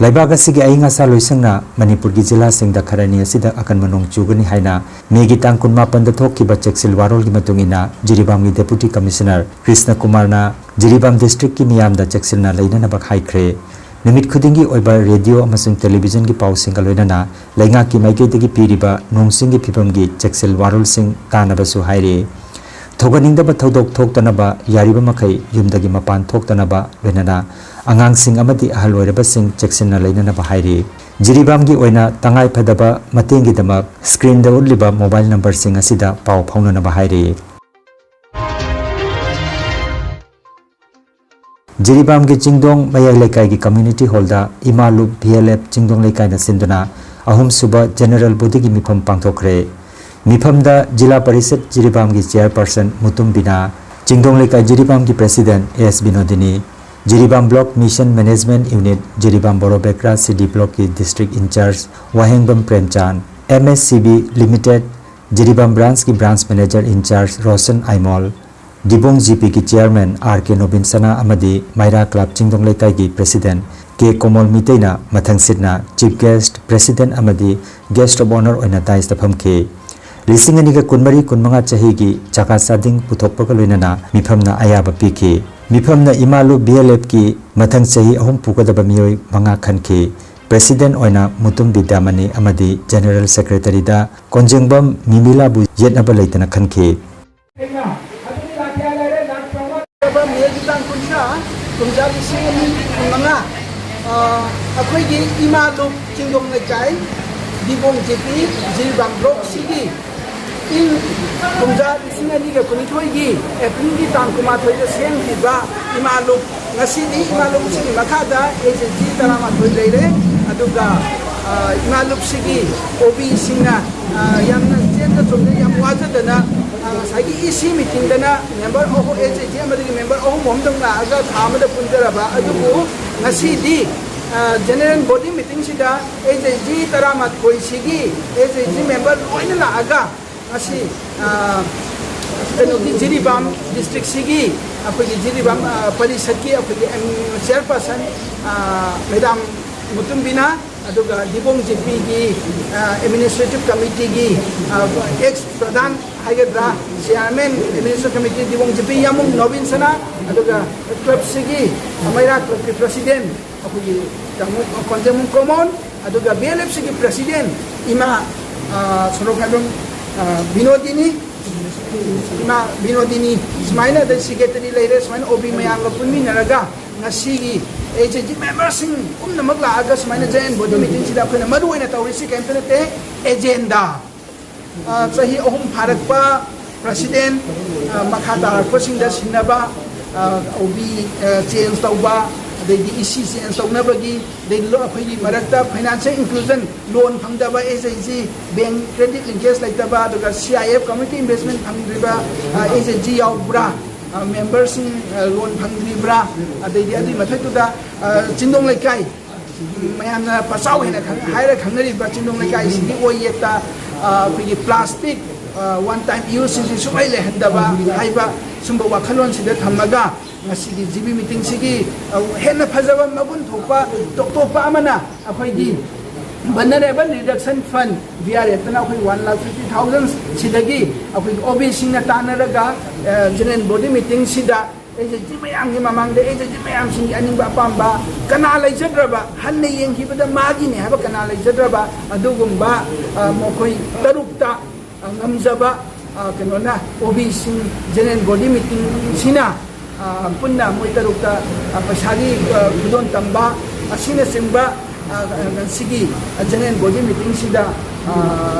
ꯂꯩꯕꯥꯛ ꯑꯁꯤꯒꯤ ꯑꯏꯪ ꯑꯁꯥ ꯂꯣꯏꯁꯪꯅ ꯃꯅꯤꯄꯨꯔꯒꯤ ꯖꯤꯂꯥꯁꯤꯡꯗ ꯈꯔꯅꯤ ꯑꯁꯤꯗ ꯑꯀꯟꯕ ꯅꯣꯡ ꯆꯨꯒꯅꯤ ꯍꯥꯏꯅ ꯃꯦꯒꯤ ꯇꯥꯡ ꯀꯨꯟꯃꯥꯄꯟꯗ ꯊꯣꯛꯈꯤꯕ ꯆꯦꯛꯁꯤꯜ ꯋꯥꯔꯣꯜꯒꯤ ꯃꯇꯨꯡ ꯏꯟꯅ ꯖꯤꯔꯤꯕꯥꯝꯒꯤ ꯗꯦꯄꯨꯇꯤ ꯀꯃꯤꯁꯅꯔ ꯀ꯭ꯔꯤꯁꯅ ꯀꯨꯃꯥꯔꯅ ꯖꯤꯔꯤꯕꯥꯝ ꯗꯤꯁꯇ꯭ꯔꯤꯛꯀꯤ ꯃꯤꯌꯥꯝꯗ ꯆꯦꯛꯁꯤꯟꯅ ꯂꯩꯅꯅꯕ ꯍꯥꯏꯈ꯭ꯔꯦ꯫ ꯅꯨꯃꯤꯠ ꯈꯨꯗꯤꯡꯒꯤ ꯑꯣꯏꯕ ꯔꯦꯗꯤꯑꯣ ꯑꯃꯁꯨꯡ ꯇꯦꯂꯤꯚꯤꯖꯟꯒꯤ ꯄꯥꯎꯁꯤꯡꯒ ꯂꯣꯏꯅꯅ ꯂꯩꯉꯥꯛꯀꯤ ꯃꯥꯏꯀꯩꯗꯒꯤ ꯄꯤꯔꯤꯕ ꯅꯣꯡ ꯆꯤꯡꯒꯤ ꯐꯤꯕꯝꯒꯤ ꯆꯦꯛꯁꯤꯜ ꯋꯥꯔꯣꯜꯁꯤꯡ ꯇꯥꯅꯕꯁꯨ ꯍꯥꯏꯔꯤ꯫ ꯊꯣꯛꯍꯟꯅꯤꯡꯗꯕ ꯊꯧꯗꯣꯛ ꯊꯣꯛꯇꯅꯕ ꯌꯥꯔꯤꯕ ꯃꯈꯩ ꯌꯨꯝꯗꯒꯤ ꯃꯄꯥꯟ ꯊꯣꯛꯇꯅꯕ, ꯂꯣꯏꯅꯅ ꯑꯉꯥꯡꯁꯤꯡ ꯑꯃꯗꯤ ꯑꯍꯜ ꯑꯣꯏꯔꯕꯁꯤꯡ ꯆꯦꯛꯁꯤꯟꯅ ꯂꯩꯅꯅꯕ ꯍꯥꯏꯔꯤ꯫ ꯖꯤꯔꯤꯕꯥꯝꯒꯤ ꯑꯣꯏꯅ ꯇꯉꯥꯏ ꯐꯗꯕ ꯃꯇꯦꯡꯒꯤꯗꯃꯛ ꯁ꯭ꯀ꯭ꯔꯤꯟꯗ ꯎꯠꯂꯤꯕ ꯃꯣꯕꯥꯏꯜ ꯅꯝꯕꯔꯁꯤꯡ ꯑꯁꯤꯗ ꯄꯥꯎ ꯐꯥꯎꯅꯅꯕ ꯍꯥꯏꯔꯤ꯫ ꯖꯤꯔꯤꯕꯥꯝꯒꯤ ꯆꯤꯡꯗꯣꯡ ꯃꯌꯥꯏ ꯂꯩꯀꯥꯏꯒꯤ ꯀꯝꯃ꯭ꯌꯨꯅꯤꯇꯤ ꯍꯣꯜꯗ ꯏꯃꯥ ꯂꯨꯞ ꯚꯤ ꯑꯦꯜ ꯑꯦꯐ ꯆꯤꯡꯗꯣꯡ ꯂꯩꯀꯥꯏꯅ ꯁꯤꯟꯗꯨꯅ ꯑꯍꯨꯝꯁꯨꯕ ꯖꯦꯅꯔꯦꯜ ꯕꯣꯗꯤꯒꯤ ꯃꯤꯐꯝ ꯄꯥꯡꯊꯣꯛꯈ꯭ꯔꯦ꯫ ꯃꯤꯐꯝꯗ ꯖꯤꯂꯥ ꯄꯔꯤꯁꯠ ꯖꯤꯔꯤꯕꯥꯝꯒꯤ ꯆꯤꯌꯔꯄꯔꯁꯟ ꯃꯨꯇꯨꯝ ꯕꯤꯅꯥ, ꯆꯤꯡꯗꯣꯡ ꯂꯩꯀꯥꯏ ꯖꯤꯔꯤꯕꯥꯝꯒꯤ ꯄ꯭ꯔꯦꯁꯤꯗꯦꯟꯠ ꯑꯦꯁ ꯕꯤꯅꯣꯗꯤꯅꯤ, Jiribam block mission management unit Jiribam Boro Bekra C D ꯕ꯭ꯂꯣꯛꯀꯤ district incharge Wahengbam Premchan, M S C B limited Jiribam ꯕ꯭ꯔꯥꯟꯆꯀꯤ branch manager incharge Roshan Aimol, Dibong G ꯄꯤꯒꯤ chairman R K Nobin Sana ꯑꯃꯗꯤ ꯃꯩꯔꯥ ꯀ꯭ꯂꯕ ꯆꯤꯡꯗꯣꯡ ꯂꯩꯀꯥꯏꯒꯤ ꯄ꯭ꯔꯦꯁꯤꯗꯦꯟꯠ ꯀꯦ ꯀꯣꯃꯣꯜ ꯃꯤꯇꯩꯅ ꯃꯊꯪꯁꯤꯠꯅ ꯆꯤꯐ ꯒꯦꯁ꯭ꯠ, ꯄ꯭ꯔꯦꯁꯤꯗꯦꯟꯠ ꯑꯃꯗꯤ ꯒꯦꯁ꯭ꯠ ꯑꯣꯐ ꯑꯣꯅꯔ ꯑꯣꯏꯅ ꯗꯥꯏꯁꯇ ꯐꯝꯈꯤ꯫ ꯂꯤꯁꯤꯡ ꯑꯅꯤꯒ ꯀꯨꯟꯃꯔꯤ ꯀꯨꯟꯃꯉꯥ ꯆꯍꯤꯒꯤ ꯆꯥꯀꯥ ꯆꯥꯗꯤꯡ ꯄꯨꯊꯣꯛꯄꯒ ꯂꯣꯏꯅꯅ ꯃꯤꯐꯝꯅ ꯑꯌꯥꯕ ꯄꯤꯈꯤ꯫ ꯃꯤꯐꯝꯅ ꯏꯃꯥꯂꯨ ꯚꯤ ꯑꯦꯜ ꯑꯦꯐꯀꯤ ꯃꯊꯪ ꯆꯍꯤ ꯑꯍꯨꯝ ꯄꯨꯒꯗꯕ ꯃꯤꯑꯣꯏ ꯃꯉꯥ ꯈꯟꯈꯤ꯫ ꯄ꯭ꯔꯦꯁꯤꯗꯦꯟꯠ ꯑꯣꯏꯅ ꯃꯨꯇꯨꯝ ꯕꯤꯗ꯭ꯌꯥꯃꯅꯤ ꯑꯃꯗꯤ ꯖꯦꯅꯦꯔꯦꯜ ꯁꯦꯀ꯭ꯔꯦꯇꯔꯤꯗ ꯀꯣꯟꯖꯦꯡꯕꯝ ꯃꯤꯃꯤꯂꯥꯕꯨ ꯌꯦꯠꯅꯕ ꯂꯩꯇꯅ ꯈꯟꯈꯤ꯫ ꯃꯦꯒꯤ ꯇꯥꯡ ꯀꯨꯟꯊ꯭ꯔꯥ, ꯀꯨꯝꯖꯥ ꯂꯤꯁꯤꯡ ꯑꯅꯤ ꯀꯨꯟꯃꯉꯥ, ꯑ, ꯑꯩꯈꯣꯏꯒꯤ ꯏꯃꯥ ꯂꯨꯞ ꯆꯤꯡꯗꯣꯡ ꯂꯩꯀꯥꯏ, ꯗꯤꯕꯣꯡ ꯖꯦꯄꯤ, ꯖꯤꯔꯤꯕꯥꯝ ꯕ꯭ꯂꯣꯛꯁꯤꯒꯤ ꯏꯪ ꯀꯨꯝꯖꯥ ꯂꯤꯁꯤꯡ ꯑꯅꯤꯒ ꯀꯨꯟꯅꯤꯊꯣꯏꯒꯤ ꯑꯦꯄ꯭ꯔꯤꯜꯒꯤ ꯇꯥꯡ ꯀꯨꯟꯃꯥꯊꯣꯏꯗ ꯁꯦꯝꯈꯤꯕ ꯏꯃꯥ ꯂꯨꯞ, ꯉꯁꯤꯗꯤ ꯏꯃꯥ ꯂꯨꯞꯁꯤꯒꯤ ꯃꯈꯥꯗ ꯑꯦꯁ ꯑꯦꯁ ꯖꯤ ꯇꯔꯥꯃꯥꯊꯣꯏ ꯂꯩꯔꯦ꯫ ꯑꯗꯨꯒ, ꯑ, ꯏꯃꯥ ꯂꯨꯞꯁꯤꯒꯤ ꯑꯣ ꯕꯤꯁꯤꯡꯅ, ꯑ, ꯌꯥꯝꯅ ꯆꯦꯟꯗ ꯆꯣꯡꯗ ꯌꯥꯝ ꯋꯥꯖꯗꯅ, ꯑ, ꯉꯁꯥꯏꯒꯤ ꯏ ꯁꯤ ꯃꯤꯇꯤꯡꯗꯅ ꯃꯦꯝꯕꯔ ꯑꯍꯨꯝ, ꯑꯦꯁ ꯑꯦꯁ ꯖꯤ ꯑꯃꯗꯒꯤ ꯃꯦꯝꯕꯔ ꯑꯍꯨꯝ ꯑꯍꯨꯝꯗꯪ ꯂꯥꯛꯑꯒ ꯊꯥ ꯑꯃꯗ ꯄꯨꯟꯖꯔꯕ ꯑꯗꯨꯕꯨ ꯉꯁꯤꯗꯤ, ꯑ, ꯖꯦꯅꯦꯔꯦꯜ ꯕꯣꯗꯤ ꯃꯤꯇꯤꯡꯁꯤꯗ ꯑꯦꯁ ꯑꯦꯁ ꯖꯤ ꯇꯔꯥꯃꯥꯊꯣꯏꯁꯤꯒꯤ ꯑꯦꯁ ꯑꯦꯁ ꯖꯤ ꯃꯦꯝꯕꯔ ꯂꯣꯏꯅ ꯂꯥꯛꯑꯒ ꯉꯁꯤ, ꯑ, ꯀꯩꯅꯣꯒꯤ ꯖꯤꯔꯤꯕꯥꯝ ꯗꯤꯁꯇ꯭ꯔꯤꯛꯁꯤꯒꯤ ꯑꯩꯈꯣꯏꯒꯤ ꯖꯤꯔꯤꯕꯥꯝ, ꯑ, ꯄꯔꯤꯁꯠꯀꯤ ꯑꯩꯈꯣꯏꯒꯤ ꯑꯦꯝ-, ꯆꯤꯌꯔꯄꯔꯁꯟ, ꯑ, ꯃꯦꯗꯥꯝ ꯃꯨꯇꯨꯝꯕꯤꯅ, ꯑꯗꯨꯒ ꯗꯤꯕꯣꯡ ꯖꯤꯄꯤꯒꯤ, ꯑ, ꯑꯦꯗꯃꯤꯅꯤꯁꯇ꯭ꯔꯦꯇꯤꯚ ꯀꯃꯤꯇꯤꯒꯤ, ꯑ, ꯑꯦꯛꯁ ꯄ꯭ꯔꯙꯥꯟ ꯍꯥꯏꯒꯗ꯭ꯔꯥ, chairman administrative committee ꯗꯤꯕꯣꯡ GP ꯌꯥꯃꯨꯡ Nobin ꯁꯅꯥ, ꯑꯗꯨꯒ ꯀ꯭ꯂꯕꯁꯤꯒꯤ, ꯑ, ꯃꯩꯔꯥ ꯀ꯭ꯂꯕꯀꯤ ꯄ꯭ꯔꯁꯤꯗꯦꯟ ꯑꯩꯈꯣꯏꯒꯤ ꯇꯥꯃꯣ ꯀꯣꯟꯖꯦꯃꯨꯡ ꯀꯣꯃꯣꯟ, ꯑꯗꯨꯒ ꯕꯤ ꯑꯦꯜ ꯑꯦꯐ ꯁꯤꯒꯤ ꯄ꯭ꯔꯁꯤꯗꯦꯟ ꯏꯃꯥ, ꯑ, ꯁꯣꯔꯣꯛꯈꯥꯏꯕꯝ, ꯑ, ꯕꯤꯅꯣꯗꯤꯅꯤ, ꯏꯃꯥ ꯕꯤꯅꯣꯗꯤꯅꯤ, ꯁꯨꯃꯥꯏꯅ ꯑꯗꯩ ꯁꯦꯀ꯭ꯔꯦꯇꯔꯤ ꯂꯩꯔꯦ, ꯁꯨꯃꯥꯏꯅ ꯑꯣ ꯕꯤ ꯃꯌꯥꯝꯒ ꯄꯨꯟꯃꯤꯟꯅꯔꯒ ꯉꯁꯤꯒꯤ ꯑꯦꯁ ꯑꯦꯁ ꯖꯤ ꯃꯦꯝꯕꯔꯁꯤꯡ ꯄꯨꯝꯅꯃꯛ ꯂꯥꯛꯑꯒ ꯁꯨꯃꯥꯏꯅ ꯖꯦꯅꯦꯔꯦꯜ ꯕꯣꯗꯤ ꯃꯤꯇꯤꯡꯁꯤꯗ ꯑꯩꯈꯣꯏꯅ ꯃꯔꯨ ꯑꯣꯏꯅ ꯇꯧꯔꯤꯁꯤ ꯀꯔꯤꯝꯇ ꯅꯠꯇꯦ, ꯑꯦꯖꯦꯟꯗꯥ꯫ ꯑ, ꯆꯍꯤ ꯑꯍꯨꯝ ꯐꯥꯔꯛꯄ ꯄ꯭ꯔꯁꯤꯗꯦꯟ, ꯑ, ꯃꯈꯥ ꯇꯥꯔꯛꯄꯁꯤꯡꯗ ꯁꯤꯟꯅꯕ, ꯑ, ꯑꯣ ꯕꯤ, ꯑ, ꯆꯦꯟꯖ ꯇꯧꯕ, ꯑꯗꯩꯗꯤ ꯏ ꯁꯤ ꯆꯦꯟꯖ ꯇꯧꯅꯕꯒꯤ, ꯑꯗꯩ ꯂꯣ-, ꯑꯩꯈꯣꯏꯒꯤ ꯃꯔꯛꯇ ꯐꯥꯏꯅꯥꯟꯁꯤꯌꯦꯜ ꯏꯟꯀ꯭ꯂꯨꯖꯟ, ꯂꯣꯟ ꯐꯪꯗꯕ ꯑꯦꯁ ꯑꯦꯁ ꯖꯤ, ꯕꯦꯡ ꯀ꯭ꯔꯦꯗꯤꯠ ꯂꯤꯡꯀꯦꯖ ꯂꯩꯇꯕ, ꯑꯗꯨꯒ ꯁꯤ ꯑꯥꯏ ꯑꯦꯐ ꯀꯝꯃ꯭ꯌꯨꯅꯤꯇꯤ ꯏꯟꯚꯦꯁ꯭ꯠꯃꯦꯟꯠ ꯐꯪꯗ꯭ꯔꯤꯕ, ꯑ, ꯑꯦꯁ ꯑꯦꯁ ꯖꯤ ꯌꯥꯎꯕ꯭ꯔꯥ, ꯑ, ꯃꯦꯝꯕꯔꯁꯤꯡ, ꯑ, ꯂꯣꯟ ꯐꯪꯗ꯭ꯔꯤꯕ꯭ꯔꯥ, ꯑꯗꯩꯗꯤ ꯑꯗꯨꯒꯤ ꯃꯊꯛꯇꯨꯗ, ꯑ, ꯆꯤꯡꯗꯣꯡ ꯂꯩꯀꯥꯏ, ꯃꯌꯥꯝꯅ ꯄꯆꯥꯎ ꯍꯦꯟꯅ ꯈꯪ-, ꯍꯥꯏꯔ ꯈꯪꯅꯔꯤꯕ ꯆꯤꯡꯗꯣꯡ ꯂꯩꯀꯥꯏꯁꯤꯒꯤ ꯑꯣꯏ ꯌꯦꯠꯇ, ꯑ, ꯑꯩꯈꯣꯏꯒꯤ ꯄ꯭ꯂꯥꯁꯇꯤꯛ, ꯑ, ꯋꯥꯟ ꯇꯥꯏꯝ ꯌꯨꯁꯁꯤꯡꯁꯤ ꯁꯨꯡꯂꯩ ꯂꯩꯍꯟꯗꯕ ꯍꯥꯏꯕ ꯁꯨꯝꯕ ꯋꯥꯈꯜꯂꯣꯟꯁꯤꯗ ꯊꯝꯃꯒ ꯉꯁꯤꯒꯤ ꯖꯤ ꯕꯤ ꯃꯤꯇꯤꯡꯁꯤꯒꯤ, ꯑ, ꯍꯦꯟꯅ ꯐꯖꯕ ꯃꯒꯨꯟ ꯊꯣꯛꯄ ꯇꯣꯞ ꯇꯣꯞꯄ ꯑꯃꯅ ꯑꯩꯈꯣꯏꯒꯤ ꯚꯜꯅꯔꯦꯕꯜ ꯔꯤꯗꯛꯁꯟ ꯐꯟ, ꯚꯤ ꯑꯥꯔ ꯑꯦꯐꯇꯅ ꯑꯩꯈꯣꯏ ꯋꯥꯟ ꯂꯥꯈ ꯐꯤꯐꯇꯤ ꯊꯥꯎꯖꯟ ꯁꯤꯗꯒꯤ ꯑꯩꯈꯣꯏꯒꯤ ꯑꯣ ꯕꯤ ꯁꯤꯅ ꯇꯥꯟꯅꯔꯒ, ꯑ, ꯖꯦꯅꯦꯔꯦꯜ ꯕꯣꯗꯤ ꯃꯤꯇꯤꯡꯁꯤꯗ ꯑꯦꯁ ꯑꯦꯁ ꯖꯤ ꯃꯌꯥꯝꯒꯤ ꯃꯃꯥꯡꯗ ꯑꯦꯁ ꯑꯦꯁ ꯖꯤ ꯃꯌꯥꯝꯁꯤꯡꯒꯤ ꯑꯅꯤꯡꯕ ꯑꯄꯥꯝꯕ, ꯀꯅꯥ ꯂꯩꯖꯗ꯭ꯔꯕ, ꯍꯟꯅ ꯌꯦꯡꯈꯤꯕꯗ ꯃꯥꯒꯤꯅꯤ ꯍꯥꯏꯕ ꯀꯅꯥ ꯂꯩꯖꯗ꯭ꯔꯕ, ꯑꯗꯨꯒꯨꯝꯕ, ꯑ, ꯃꯈꯣꯏ ꯇꯔꯨꯛꯇ, ꯑ, ꯉꯝꯖꯕ, ꯑ, ꯀꯩꯅꯣꯅ, ꯑꯣ ꯕꯤ ꯁꯤ ꯖꯦꯅꯔꯦꯜ ꯕꯣꯗꯤ ꯃꯤꯇꯤꯡꯁꯤꯅ, ꯑ, ꯄꯨꯟꯅ ꯃꯣꯏ ꯇꯔꯨꯛꯇ, ꯑ, ꯄꯩꯁꯥꯒꯤ, ꯑ, ꯈꯨꯗꯣꯜ ꯇꯝꯕ ꯑꯁꯤꯅꯆꯤꯡꯕ, ꯑ, ꯉꯁꯤꯒꯤ ꯖꯦꯅꯔꯦꯜ ꯕꯣꯗꯤ ꯃꯤꯇꯤꯡꯁꯤꯗ, ꯑ,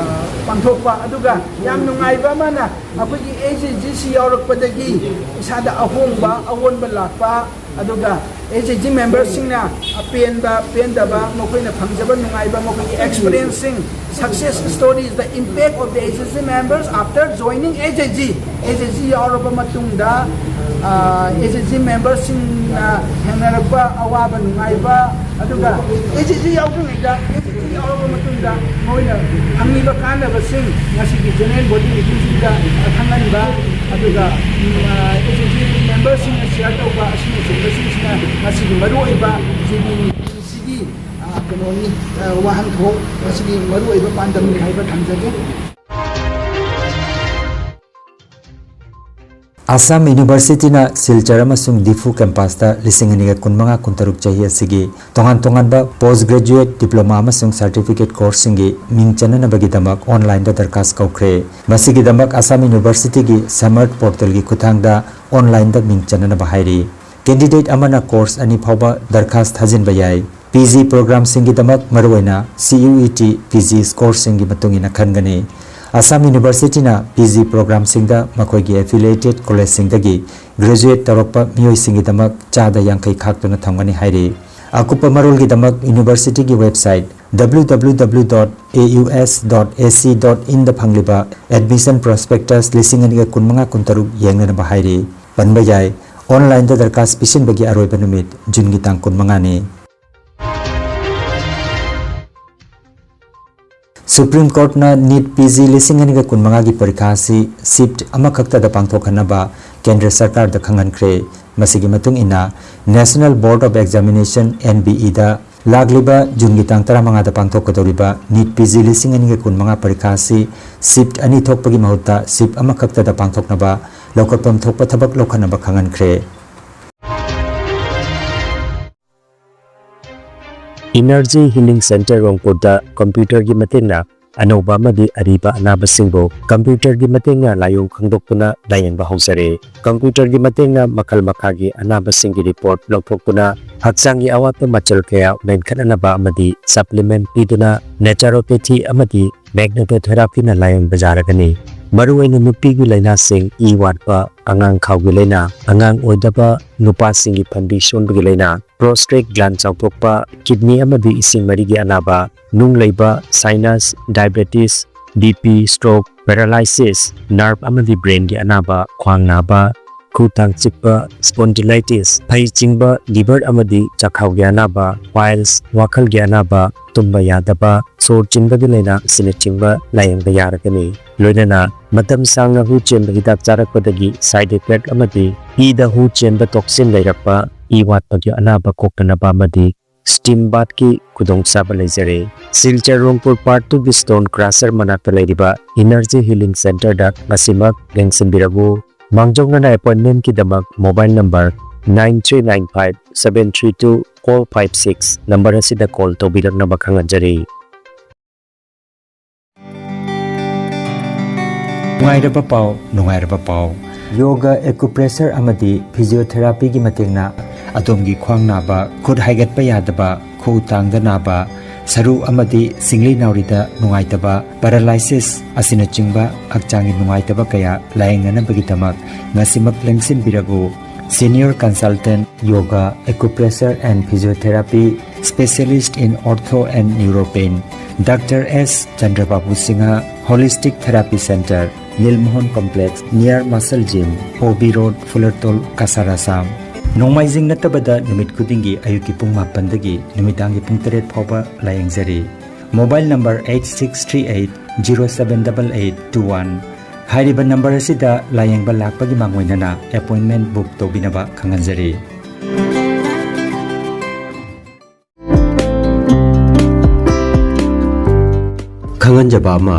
ꯄꯥꯡꯊꯣꯛꯄ꯫ ꯑꯗꯨꯒ ꯌꯥꯝ ꯅꯨꯡꯉꯥꯏꯕ ꯑꯃꯅ, ꯑꯩꯈꯣꯏꯒꯤ ꯑꯦꯁ ꯑꯦꯁ ꯖꯤ ꯁꯤ ꯌꯥꯎꯔꯛꯄꯗꯒꯤ ꯏꯁꯥꯗ ꯑꯍꯣꯡꯕ, ꯑꯑꯣꯟꯕ ꯂꯥꯛꯄ, ꯑꯗꯨꯒ ꯑꯦꯁ ꯑꯦꯁ ꯖꯤ ꯃꯦꯝꯕꯔꯁꯤꯡꯅ ꯑꯄꯦꯟꯕ, ꯄꯦꯟꯗꯕ, ꯃꯈꯣꯏꯅ ꯐꯪꯖꯕ ꯅꯨꯡꯉꯥꯏꯕ, ꯃꯈꯣꯏꯒꯤ ꯑꯦꯛꯁꯄꯤꯔꯤꯌꯦꯟꯁꯁꯤꯡ, success stories, the impact of the S H G members after joining S H G, S H G ꯌꯥꯎꯔꯕ ꯃꯇꯨꯡꯗ, ꯑꯦꯁ ꯑꯦꯁ ꯖꯤ ꯃꯦꯝꯕꯔꯁꯤꯡꯅ ꯊꯦꯡꯅꯔꯛꯄ ꯑꯋꯥꯕ ꯅꯨꯡꯉꯥꯏꯕ, ꯑꯗꯨꯒ ꯑꯦꯁ ꯑꯦꯁ ꯖꯤ ꯌꯥꯎꯗ꯭ꯔꯤꯉꯩꯗ, ꯑꯦꯁ ꯑꯦꯁ ꯖꯤ ꯌꯥꯎꯔꯕ ꯃꯇꯨꯡꯗ ꯃꯣꯏꯅ ꯐꯪꯂꯤꯕ ꯀꯥꯟꯅꯕꯁꯤꯡ ꯉꯁꯤꯒꯤ ꯖꯦꯅꯔꯦꯜ ꯕꯣꯗꯤ ꯃꯤꯇꯤꯡꯁꯤꯡꯗ ꯈꯪꯍꯟꯕ, ꯑꯗꯨꯒ, ꯎꯝ, ꯑ, ꯑꯦꯁ ꯑꯦꯁ ꯖꯤ ꯃꯦꯝꯕꯔꯁꯤꯡꯅ ꯁꯤꯌꯥꯔ ꯇꯧꯕ ꯑꯁꯤꯅꯆꯤꯡꯕꯁꯤꯡꯁꯤꯅ ꯉꯁꯤꯒꯤ ꯃꯔꯨꯑꯣꯏꯕ ꯖꯤ ꯕꯤ ꯃꯤꯇꯤꯡꯁꯤꯒꯤ, ꯑ, ꯀꯩꯅꯣꯅꯤ, ꯑ, ꯋꯥꯍꯟꯊꯣꯛ, ꯉꯁꯤꯒꯤ ꯃꯔꯨꯑꯣꯏꯕ ꯄꯥꯟꯗꯝꯅꯤ ꯍꯥꯏꯕ ꯊꯝꯖꯒꯦ꯫ ꯑꯁꯥꯝ ꯌꯨꯅꯤꯚꯔꯁꯤꯇꯤꯅ ꯁꯤꯜꯆꯔ ꯑꯃꯁꯨꯡ ꯗꯤꯐꯨ ꯀꯦꯝꯄꯁꯇ ꯂꯤꯁꯤꯡ ꯑꯅꯤꯒ ꯀꯨꯟꯃꯉꯥ ꯀꯨꯟꯇꯔꯨꯛ ꯆꯍꯤ ꯑꯁꯤꯒꯤ ꯇꯣꯉꯥꯟ ꯇꯣꯉꯥꯟꯕ ꯄꯣꯁ ꯒ꯭ꯔꯦꯖꯨꯑꯦꯠ, ꯗꯤꯄ꯭ꯂꯣꯃꯥ ꯑꯃꯁꯨꯡ ꯁꯔꯇꯤꯐꯤꯀꯦꯠ ꯀꯣꯔꯁꯁꯤꯡꯒꯤ ꯃꯤꯡ ꯆꯟꯅꯅꯕꯒꯤꯗꯃꯛ ꯑꯣꯟꯂꯥꯏꯟꯗ ꯗꯔꯈꯥꯁ ꯀꯧꯈ꯭ꯔꯦ꯫ ꯃꯁꯤꯒꯤꯗꯃꯛ ꯑꯁꯥꯝ ꯌꯨꯅꯤꯚꯔꯁꯤꯇꯤꯒꯤ ꯁꯃꯔꯊ ꯄꯣꯔꯇꯦꯜꯒꯤ ꯈꯨꯠꯊꯥꯡꯗ ꯑꯣꯟꯂꯥꯏꯟꯗ ꯃꯤꯡ ꯆꯟꯅꯅꯕ ꯍꯥꯏꯔꯤ꯫ ꯀꯦꯟꯗꯤꯗꯦꯠ ꯑꯃꯅ ꯀꯣꯔꯁ ꯑꯅꯤ ꯐꯥꯎꯕ ꯗꯔꯈꯥꯁ ꯊꯥꯖꯤꯟꯕ ꯌꯥꯏ꯫ ꯄꯤ ꯖꯤ ꯄ꯭ꯔꯣꯒ꯭ꯔꯥꯝꯁꯤꯡꯒꯤꯗꯃꯛ ꯃꯔꯨꯑꯣꯏꯅ C U E T P G ꯁ꯭ꯀꯣꯔꯁꯤꯡꯒꯤ ꯃꯇꯨꯡ ꯏꯟꯅ ꯈꯟꯒꯅꯤ꯫ ꯑꯁꯥꯝ ꯌꯨꯅꯤꯚꯔꯁꯤꯇꯤꯅ ꯄꯤ ꯖꯤ ꯄ꯭ꯔꯣꯒ꯭ꯔꯥꯝꯁꯤꯡꯗ ꯃꯈꯣꯏꯒꯤ ꯑꯦꯐꯤꯂꯤꯌꯦꯇꯦꯗ ꯀꯣꯂꯦꯖꯁꯤꯡꯗꯒꯤ ꯒ꯭ꯔꯦꯖꯨꯑꯦꯠ ꯇꯧꯔꯛꯄ ꯃꯤꯑꯣꯏꯁꯤꯡꯒꯤꯗꯃꯛ ꯆꯥꯗ ꯌꯥꯡꯈꯩ ꯈꯥꯛꯇꯨꯅ ꯊꯝꯒꯅꯤ ꯍꯥꯏꯔꯤ꯫ ꯑꯀꯨꯞꯄ ꯃꯔꯣꯜꯒꯤꯗꯃꯛ ꯌꯨꯅꯤꯚꯔꯁꯤꯇꯤꯒꯤ website W W W dot A U S dot A C dot in ꯗ ꯐꯪꯂꯤꯕ ꯑꯦꯗꯃꯤꯁꯟ ꯄ꯭ꯔꯣꯁꯄꯦꯛꯇꯁ ꯂꯤꯁꯤꯡ ꯑꯅꯤꯒ ꯀꯨꯟꯃꯉꯥ ꯀꯨꯟꯇꯔꯨꯛ ꯌꯦꯡꯅꯅꯕ ꯍꯥꯏꯔꯤ꯫ ꯄꯟꯕ ꯌꯥꯏ, ꯑꯣꯟꯂꯥꯏꯟꯗ ꯗꯔꯈꯥꯁ ꯄꯤꯁꯤꯟꯕꯒꯤ ꯑꯔꯣꯏꯕ ꯅꯨꯃꯤꯠ ꯖꯨꯟꯒꯤ ꯇꯥꯡ ꯀꯨꯟꯃꯉꯥꯅꯤ꯫ ꯁꯨꯄ꯭ꯔꯤꯝ ꯀꯣꯔꯠꯅ ꯅꯤꯠ ꯄꯤ ꯖꯤ ꯂꯤꯁꯤꯡ ꯑꯅꯤꯒ ꯀꯨꯟꯃꯉꯥꯒꯤ ꯄꯔꯤꯈꯥ ꯑꯁꯤ ꯁꯤꯐꯠ ꯑꯃꯈꯛꯇꯗ ꯄꯥꯡꯊꯣꯛꯍꯟꯅꯕ ꯀꯦꯟꯗ꯭ꯔ ꯁꯔꯀꯥꯔꯗ ꯈꯪꯍꯟꯈ꯭ꯔꯦ꯫ ꯃꯁꯤꯒꯤ ꯃꯇꯨꯡ ꯏꯟꯅ, National Board of Examination, N B E ꯗ ꯂꯥꯛꯂꯤꯕ ꯖꯨꯟꯒꯤ ꯇꯥꯡ ꯇꯔꯥꯃꯉꯥꯗ ꯄꯥꯡꯊꯣꯛꯀꯗꯧꯔꯤꯕ ꯅꯤꯠ ꯄꯤ ꯖꯤ ꯂꯤꯁꯤꯡ ꯑꯅꯤꯒ ꯀꯨꯟꯃꯉꯥ ꯄꯔꯤꯈꯥ ꯑꯁꯤ ꯁꯤꯐꯠ ꯑꯅꯤ ꯊꯣꯛꯄꯒꯤ ꯃꯍꯨꯠꯇ ꯁꯤꯐꯠ ꯑꯃꯈꯛꯇꯗ ꯄꯥꯡꯊꯣꯛꯅꯕ ꯂꯧꯈꯠꯐꯝ ꯊꯣꯛꯄ ꯊꯕꯛ ꯂꯧꯈꯠꯅꯕ ꯈꯪꯍꯟꯈ꯭ꯔꯦ꯫ Energy Healing Center ꯔꯣꯡꯄꯨꯔꯗ ꯀꯝꯄ꯭ꯌꯨꯇꯔꯒꯤ ꯃꯇꯦꯡꯅ ꯑꯅꯧꯕ ꯑꯃꯗꯤ ꯑꯔꯤꯕ ꯑꯅꯥꯕꯁꯤꯡꯕꯨ ꯀꯝꯄ꯭ꯌꯨꯇꯔꯒꯤ ꯃꯇꯦꯡꯅ ꯂꯥꯏꯑꯣꯡ ꯈꯪꯗꯣꯛꯇꯨꯅ ꯂꯥꯌꯦꯡꯕ ꯍꯧꯖꯔꯦ꯫ ꯀꯝꯄ꯭ꯌꯨꯇꯔꯒꯤ ꯃꯇꯦꯡꯅ ꯃꯈꯜ ꯃꯈꯥꯒꯤ ꯑꯅꯥꯕꯁꯤꯡꯒꯤ ꯔꯤꯄꯣꯔꯠ ꯂꯧꯊꯣꯛꯇꯨꯅ ꯍꯛꯆꯥꯡꯒꯤ ꯑꯋꯥꯠꯄ ꯃꯆꯜ ꯀꯌꯥ ꯃꯦꯟꯈꯠꯅꯅꯕ ꯑꯃꯗꯤ ꯁꯄ꯭ꯂꯤꯃꯦꯟꯠ ꯄꯤꯗꯨꯅ ꯅꯦꯆꯔꯣꯄꯦꯊꯤ ꯑꯃꯗꯤ ꯃꯦꯒꯅꯦꯇꯣꯊꯦꯔꯥꯄꯤꯅ ꯂꯥꯌꯦꯡꯕ ꯌꯥꯔꯒꯅꯤ꯫ ꯃꯔꯨꯑꯣꯏꯅ ꯅꯨꯄꯤꯒꯤ ꯂꯥꯏꯅꯥꯁꯤꯡ, ꯏ ꯋꯥꯠꯄ, ꯑꯉꯥꯡ ꯈꯥꯎꯒꯤ ꯂꯥꯏꯅꯥ, ꯑꯉꯥꯡ ꯑꯣꯏꯗꯕ, ꯅꯨꯄꯥꯁꯤꯡꯒꯤ ꯐꯟꯕꯤ ꯁꯣꯟꯕꯒꯤ ꯂꯥꯏꯅꯥ, ꯄ꯭ꯔꯣꯁꯇꯦꯠ ꯒ꯭ꯂꯥꯟ ꯆꯥꯎꯊꯣꯛꯄ, ꯀꯤꯗꯅꯤ ꯑꯃꯗꯤ ꯏꯁꯤꯡ ꯃꯔꯤꯒꯤ ꯑꯅꯥꯕ, ꯅꯨꯡ ꯂꯩꯕ, sinus, diabetes, B P, stroke, paralysis, nerve ꯑꯃꯗꯤ ꯕ꯭ꯔꯦꯟꯒꯤ ꯑꯅꯥꯕ, ꯈ꯭ꯋꯥꯡ ꯅꯥꯕ, ꯈꯨ ꯇꯥꯡ ꯆꯤꯛꯄ, ꯁ꯭ꯄꯣꯟꯗꯤꯂꯥꯏꯇꯤꯁ, ꯐꯩ ꯆꯤꯡꯕ, ꯂꯤꯚꯔ ꯑꯃꯗꯤ ꯆꯥꯛꯈꯥꯎꯒꯤ ꯑꯅꯥꯕ, ꯄꯥꯏꯜꯁ, ꯋꯥꯈꯜꯒꯤ ꯑꯅꯥꯕ, ꯇꯨꯝꯕ ꯌꯥꯗꯕ, ꯁꯣꯔ ꯆꯤꯟꯕꯒꯤ ꯂꯥꯏꯅꯥ ꯑꯁꯤꯅꯆꯤꯡꯕ ꯂꯥꯌꯦꯡꯕ ꯌꯥꯔꯒꯅꯤ꯫ ꯂꯣꯏꯅꯅ ꯃꯇꯝ ꯁꯥꯡꯅ ꯍꯨ ꯆꯦꯟꯕ ꯍꯤꯗꯥꯛ ꯆꯥꯔꯛꯄꯗꯒꯤ ꯁꯥꯏꯗ ꯏꯐꯦꯛ ꯑꯃꯗꯤ ꯏꯗ ꯍꯨ ꯆꯦꯟꯕ ꯇꯣꯛꯁꯤꯟ ꯂꯩꯔꯛꯄ, ꯏ ꯋꯥꯠꯄꯒꯤ ꯑꯅꯥꯕ ꯀꯣꯛꯇꯅꯕ ꯑꯃꯗꯤ ꯁ꯭ꯇꯤꯝ ꯕꯥꯊꯀꯤ ꯈꯨꯗꯣꯡꯆꯥꯕ ꯂꯩꯖꯔꯦ꯫ ꯁꯤꯜꯆꯔ ꯔꯣꯡꯄꯨꯔ ꯄꯥꯔꯠ ꯇꯨꯒꯤ ꯁ꯭ꯇꯣꯟ ꯀ꯭ꯔꯁꯔ ꯃꯅꯥꯛꯇ ꯂꯩꯔꯤꯕ ꯏꯅꯔꯖꯤ ꯍꯤꯂꯤꯡ ꯁꯦꯟꯇꯔꯗ ꯉꯁꯤꯃꯛ ꯂꯦꯡꯁꯤꯟꯕꯤꯔꯛꯎ꯫ ꯃꯥꯡꯖꯧꯅꯅ ꯑꯦꯄꯣꯏꯟꯃꯦꯟꯠꯀꯤꯗꯃꯛ mobile number nine three nine five seven three two four five six number ꯑꯁꯤꯗ ꯀꯣꯜ ꯇꯧꯕꯤꯔꯛꯅꯕ ꯈꯪꯍꯟꯖꯔꯤ꯫ ꯅꯨꯡꯉꯥꯏꯔꯕ ꯄꯥꯎ, ꯅꯨꯡꯉꯥꯏꯔꯕ ꯄꯥꯎ꯫ ꯌꯣꯒ, ꯑꯦꯀꯨꯄ꯭ꯔꯦꯁꯔ ꯑꯃꯗꯤ ꯐꯤꯖꯤꯑꯣꯊꯦꯔꯥꯄꯤꯒꯤ ꯃꯇꯦꯡꯅ ꯑꯗꯣꯝꯒꯤ ꯈ꯭ꯋꯥꯡ ꯅꯥꯕ, ꯈꯨꯠ ꯍꯥꯏꯒꯠꯄ ꯌꯥꯗꯕ, ꯈꯨꯎ ꯇꯥꯡꯗ ꯅꯥꯕ, ꯁꯔꯨ ꯑꯃꯗꯤ ꯁꯤꯡꯂꯤ ꯅꯥꯎꯔꯤꯗ ꯅꯨꯡꯉꯥꯏꯇꯕ, ꯄꯦꯔꯥꯂꯥꯏꯁꯤꯁ ꯑꯁꯤꯅꯆꯤꯡꯕ ꯍꯛꯆꯥꯡꯒꯤ ꯅꯨꯡꯉꯥꯏꯇꯕ ꯀꯌꯥ ꯂꯥꯌꯦꯡꯅꯅꯕꯒꯤꯗꯃꯛ ꯉꯁꯤꯃꯛ ꯂꯦꯡꯁꯤꯟꯕꯤꯔꯛꯎ꯫ Senior Consultant Yoga, Acupressure and Physiotherapy, Specialist in Ortho and Neuropain, Doctor S Chandrababu Singha, Holistic Therapy Center, Nilmohan Complex, near Muscle Gym, O B Road, Fulartol, Kasar, Assam꯫ ꯅꯣꯡꯃꯥꯏꯖꯤꯡ ꯅꯠꯇꯕꯗ ꯅꯨꯃꯤꯠ ꯈꯨꯗꯤꯡꯒꯤ ꯑꯌꯨꯛꯀꯤ ꯄꯨꯡ ꯃꯥꯄꯟꯗꯒꯤ ꯅꯨꯃꯤꯗꯥꯡꯒꯤ ꯄꯨꯡ ꯇꯔꯦꯠ ꯐꯥꯎꯕ ꯂꯥꯌꯦꯡꯖꯔꯤ꯫ Mobile number eight six three eight zero seven double eight two one꯫ ꯍꯥꯏꯔꯤꯕ ꯅꯝꯕꯔ ꯑꯁꯤꯗ ꯂꯥꯌꯦꯡꯕ ꯂꯥꯛꯄꯒꯤ ꯃꯥꯡꯑꯣꯏꯅꯅ ꯑꯦꯄꯣꯏꯟꯃꯦꯟꯠ ꯕꯨꯛ ꯇꯧꯕꯤꯅꯕ ꯈꯪꯍꯟꯖꯔꯤ꯫ ꯈꯪꯍꯟꯖꯕ ꯑꯃ,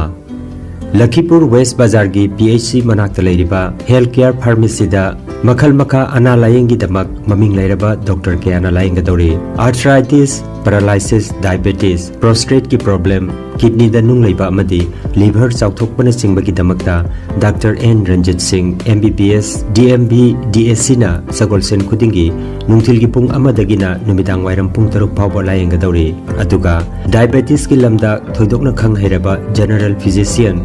ꯂꯈꯤꯄꯨꯔ ꯋꯦꯁ ꯕꯖꯥꯔꯒꯤ ꯄꯤ ꯑꯩꯆ ꯁꯤ ꯃꯅꯥꯛꯇ ꯂꯩꯔꯤꯕ ꯍꯦꯜꯊ ꯀꯦꯌꯔ ꯐꯥꯔꯃꯥꯁꯤꯗ ꯃꯈꯜ ꯃꯈꯥ ꯑꯅꯥ ꯂꯥꯌꯦꯡꯒꯤꯗꯃꯛ ꯃꯃꯤꯡ ꯂꯩꯔꯕ ꯗꯣꯛꯇꯔ ꯀꯌꯥꯅ ꯂꯥꯌꯦꯡꯒꯗꯧꯔꯤ꯫ ꯑꯥꯔꯊ꯭ꯔꯥꯏꯇꯤꯁ, ꯄꯦꯔꯥꯂꯥꯏꯁꯤꯁ, ꯗꯥꯏꯕꯦꯇꯤꯁ, ꯄ꯭ꯔꯣꯁꯇ꯭ꯔꯦꯠꯀꯤ ꯄ꯭ꯔꯣꯕ꯭ꯂꯦꯝ, ꯀꯤꯗꯅꯤꯗ ꯅꯨꯡ ꯂꯩꯕ ꯑꯃꯗꯤ ꯂꯤꯚꯔ ꯆꯥꯎꯊꯣꯛꯄꯅꯆꯤꯡꯕꯒꯤꯗꯃꯛꯇ doctor N Ranjit Singh, M B B S, D M B, D S ꯁꯤꯅ ꯁꯒꯣꯜꯁꯦꯟ ꯈꯨꯗꯤꯡꯒꯤ ꯅꯨꯡꯊꯤꯜꯒꯤ ꯄꯨꯡ ꯑꯃꯗꯒꯤꯅ ꯅꯨꯃꯤꯗꯥꯡ ꯋꯥꯏꯔꯝ ꯄꯨꯡ ꯇꯔꯨꯛ ꯐꯥꯎꯕ ꯂꯥꯌꯦꯡꯒꯗꯧꯔꯤ꯫ ꯑꯗꯨꯒ ꯗꯥꯏꯕꯦꯇꯤꯁꯀꯤ ꯂꯝꯗ ꯊꯣꯏꯗꯣꯛꯅ ꯈꯪ ꯍꯩꯔꯕ ꯖꯦꯅꯔꯦꯜ ꯐꯤꯖꯤꯁꯤꯌꯟ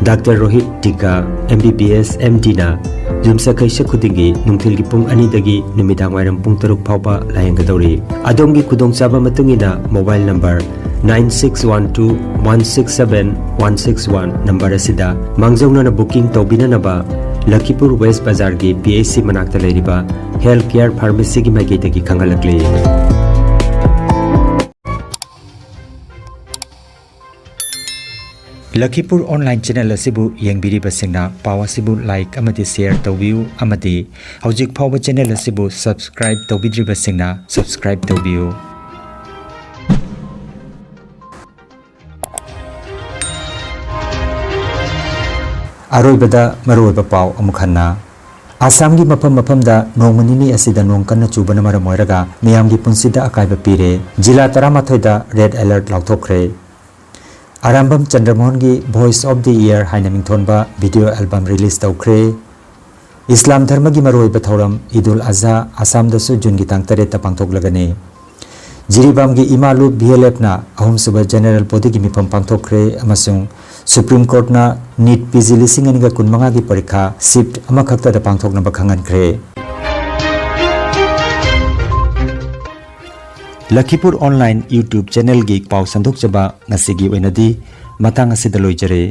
ꯗꯥꯛꯇꯔ ꯔꯣꯍꯤꯠ ꯇꯤꯀꯥ, ꯑꯦꯝ ꯕꯤ ꯕꯤ ꯑꯦꯁ, ꯑꯦꯝ ꯗꯤꯅ ꯌꯨꯝꯁꯀꯩꯁ ꯈꯨꯗꯤꯡꯒꯤ ꯅꯨꯡꯊꯤꯜꯒꯤ ꯄꯨꯡ ꯑꯅꯤꯗꯒꯤ ꯅꯨꯃꯤꯗꯥꯡ ꯋꯥꯏꯔꯝ ꯄꯨꯡ ꯇꯔꯨꯛ ꯐꯥꯎꯕ ꯂꯥꯌꯦꯡꯒꯗꯧꯔꯤ꯫ ꯑꯗꯣꯝꯒꯤ ꯈꯨꯗꯣꯡꯆꯥꯕ ꯃꯇꯨꯡ ꯏꯟꯅ mobile number nine six one two one six seven one six one number ꯑꯁꯤꯗ ꯃꯥꯡꯖꯧꯅꯅ ꯕꯨꯀꯤꯡ ꯇꯧꯕꯤꯅꯅꯕ ꯂꯈꯤꯄꯨꯔ ꯋꯦꯁ ꯕꯖꯥꯔꯒꯤ ꯄꯤ ꯑꯩꯆ ꯁꯤ ꯃꯅꯥꯛꯇ ꯂꯩꯔꯤꯕ ꯍꯦꯜꯊ ꯀꯦꯌꯔ ꯐꯥꯔꯃꯥꯁꯤꯒꯤ ꯃꯥꯏꯀꯩꯗꯒꯤ ꯈꯪꯍꯜꯂꯛꯂꯤ꯫ ꯂꯈꯤꯄꯨꯔ ꯑꯣꯟꯂꯥꯏꯟ ꯆꯦꯅꯦꯜ ꯑꯁꯤꯕꯨ ꯌꯦꯡꯕꯤꯔꯤꯕꯁꯤꯡꯅ ꯄꯥꯎ ꯑꯁꯤꯕꯨ ꯂꯥꯏꯛ ꯑꯃꯗꯤ ꯁꯦꯌꯔ ꯇꯧꯕꯤꯌꯨ ꯑꯃꯗꯤ ꯍꯧꯖꯤꯛ ꯐꯥꯎꯕ ꯆꯦꯅꯦꯜ ꯑꯁꯤꯕꯨ ꯁꯕꯁꯀ꯭ꯔꯥꯏꯕ ꯇꯧꯕꯤꯗ꯭ꯔꯤꯕꯁꯤꯡꯅ ꯁꯕꯁꯀ꯭ꯔꯥꯏꯕ ꯇꯧꯕꯤꯌꯨ꯫ ꯑꯔꯣꯏꯕꯗ ꯃꯔꯨꯑꯣꯏꯕ ꯄꯥꯎ ꯑꯃꯨꯛ ꯍꯟꯅ꯫ ꯑꯁꯥꯝꯒꯤ ꯃꯐꯝ ꯃꯐꯝꯗ ꯅꯣꯡꯃ ꯅꯤꯅꯤ ꯑꯁꯤꯗ ꯅꯣꯡ ꯀꯟꯅ ꯆꯨꯕꯅ ꯃꯔꯝ ꯑꯣꯏꯔꯒ ꯃꯤꯌꯥꯝꯒꯤ ꯄꯨꯟꯁꯤꯗ ꯑꯀꯥꯏꯕ ꯄꯤꯔꯦ꯫ ꯖꯤꯂꯥ ꯇꯔꯥꯃꯥꯊꯣꯏꯗ ꯔꯦꯗ ꯑꯦꯂꯔꯠ ꯂꯥꯎꯊꯣꯛꯈ꯭ꯔꯦ꯫ ꯑꯔꯥꯝꯕꯝ ꯆꯟꯗ꯭ꯔꯃꯣꯍꯟꯒꯤ Voice of the Year ꯍꯥꯏꯅ ꯃꯤꯡꯊꯣꯟꯕ ꯚꯤꯗꯤꯑꯣ ꯑꯦꯜꯕꯝ ꯔꯤꯂꯤꯖ ꯇꯧꯈ꯭ꯔꯦ꯫ ꯏꯁꯂꯥꯝ ꯙꯔꯃꯒꯤ ꯃꯔꯨꯑꯣꯏꯕ ꯊꯧꯔꯝ ꯏꯗꯨꯜ ꯑꯖꯍꯥ ꯑꯁꯥꯝꯗꯁꯨ ꯖꯨꯟꯒꯤ ꯇꯥꯡ ꯇꯔꯦꯠꯇ ꯄꯥꯡꯊꯣꯛꯂꯒꯅꯤ꯫ ꯖꯤꯔꯤꯕꯥꯝꯒꯤ ꯏꯃꯥꯂꯨ ꯚꯤ ꯑꯦꯜ ꯑꯦꯐꯅ ꯑꯍꯨꯝꯁꯨꯕ ꯖꯦꯅꯔꯦꯜ ꯕꯣꯗꯤꯒꯤ ꯃꯤꯐꯝ ꯄꯥꯡꯊꯣꯛꯈ꯭ꯔꯦ ꯑꯃꯁꯨꯡ ꯁꯨꯄ꯭ꯔꯤꯝ ꯀꯣꯔꯠꯅ ꯅꯤꯠ ꯄꯤ ꯖꯤ ꯂꯤꯁꯤꯡ ꯑꯅꯤꯒ ꯀꯨꯟꯃꯉꯥꯒꯤ ꯄꯔꯤꯈꯥ ꯁꯤꯠ ꯑꯃꯈꯛꯇꯗ ꯄꯥꯡꯊꯣꯛꯅꯕ ꯈꯪꯍꯟꯈ꯭ꯔꯦ꯫ ꯂꯈꯤꯄꯨꯔ ꯑꯣꯟꯂꯥꯏꯟ YouTube ꯆꯦꯅꯦꯜꯒꯤ ꯄꯥꯎ ꯁꯟꯗꯣꯛꯆꯕ ꯉꯁꯤꯒꯤ ꯑꯣꯏꯅꯗꯤ ꯃꯇꯥꯡ ꯑꯁꯤꯗ ꯂꯣꯏꯖꯔꯦ꯫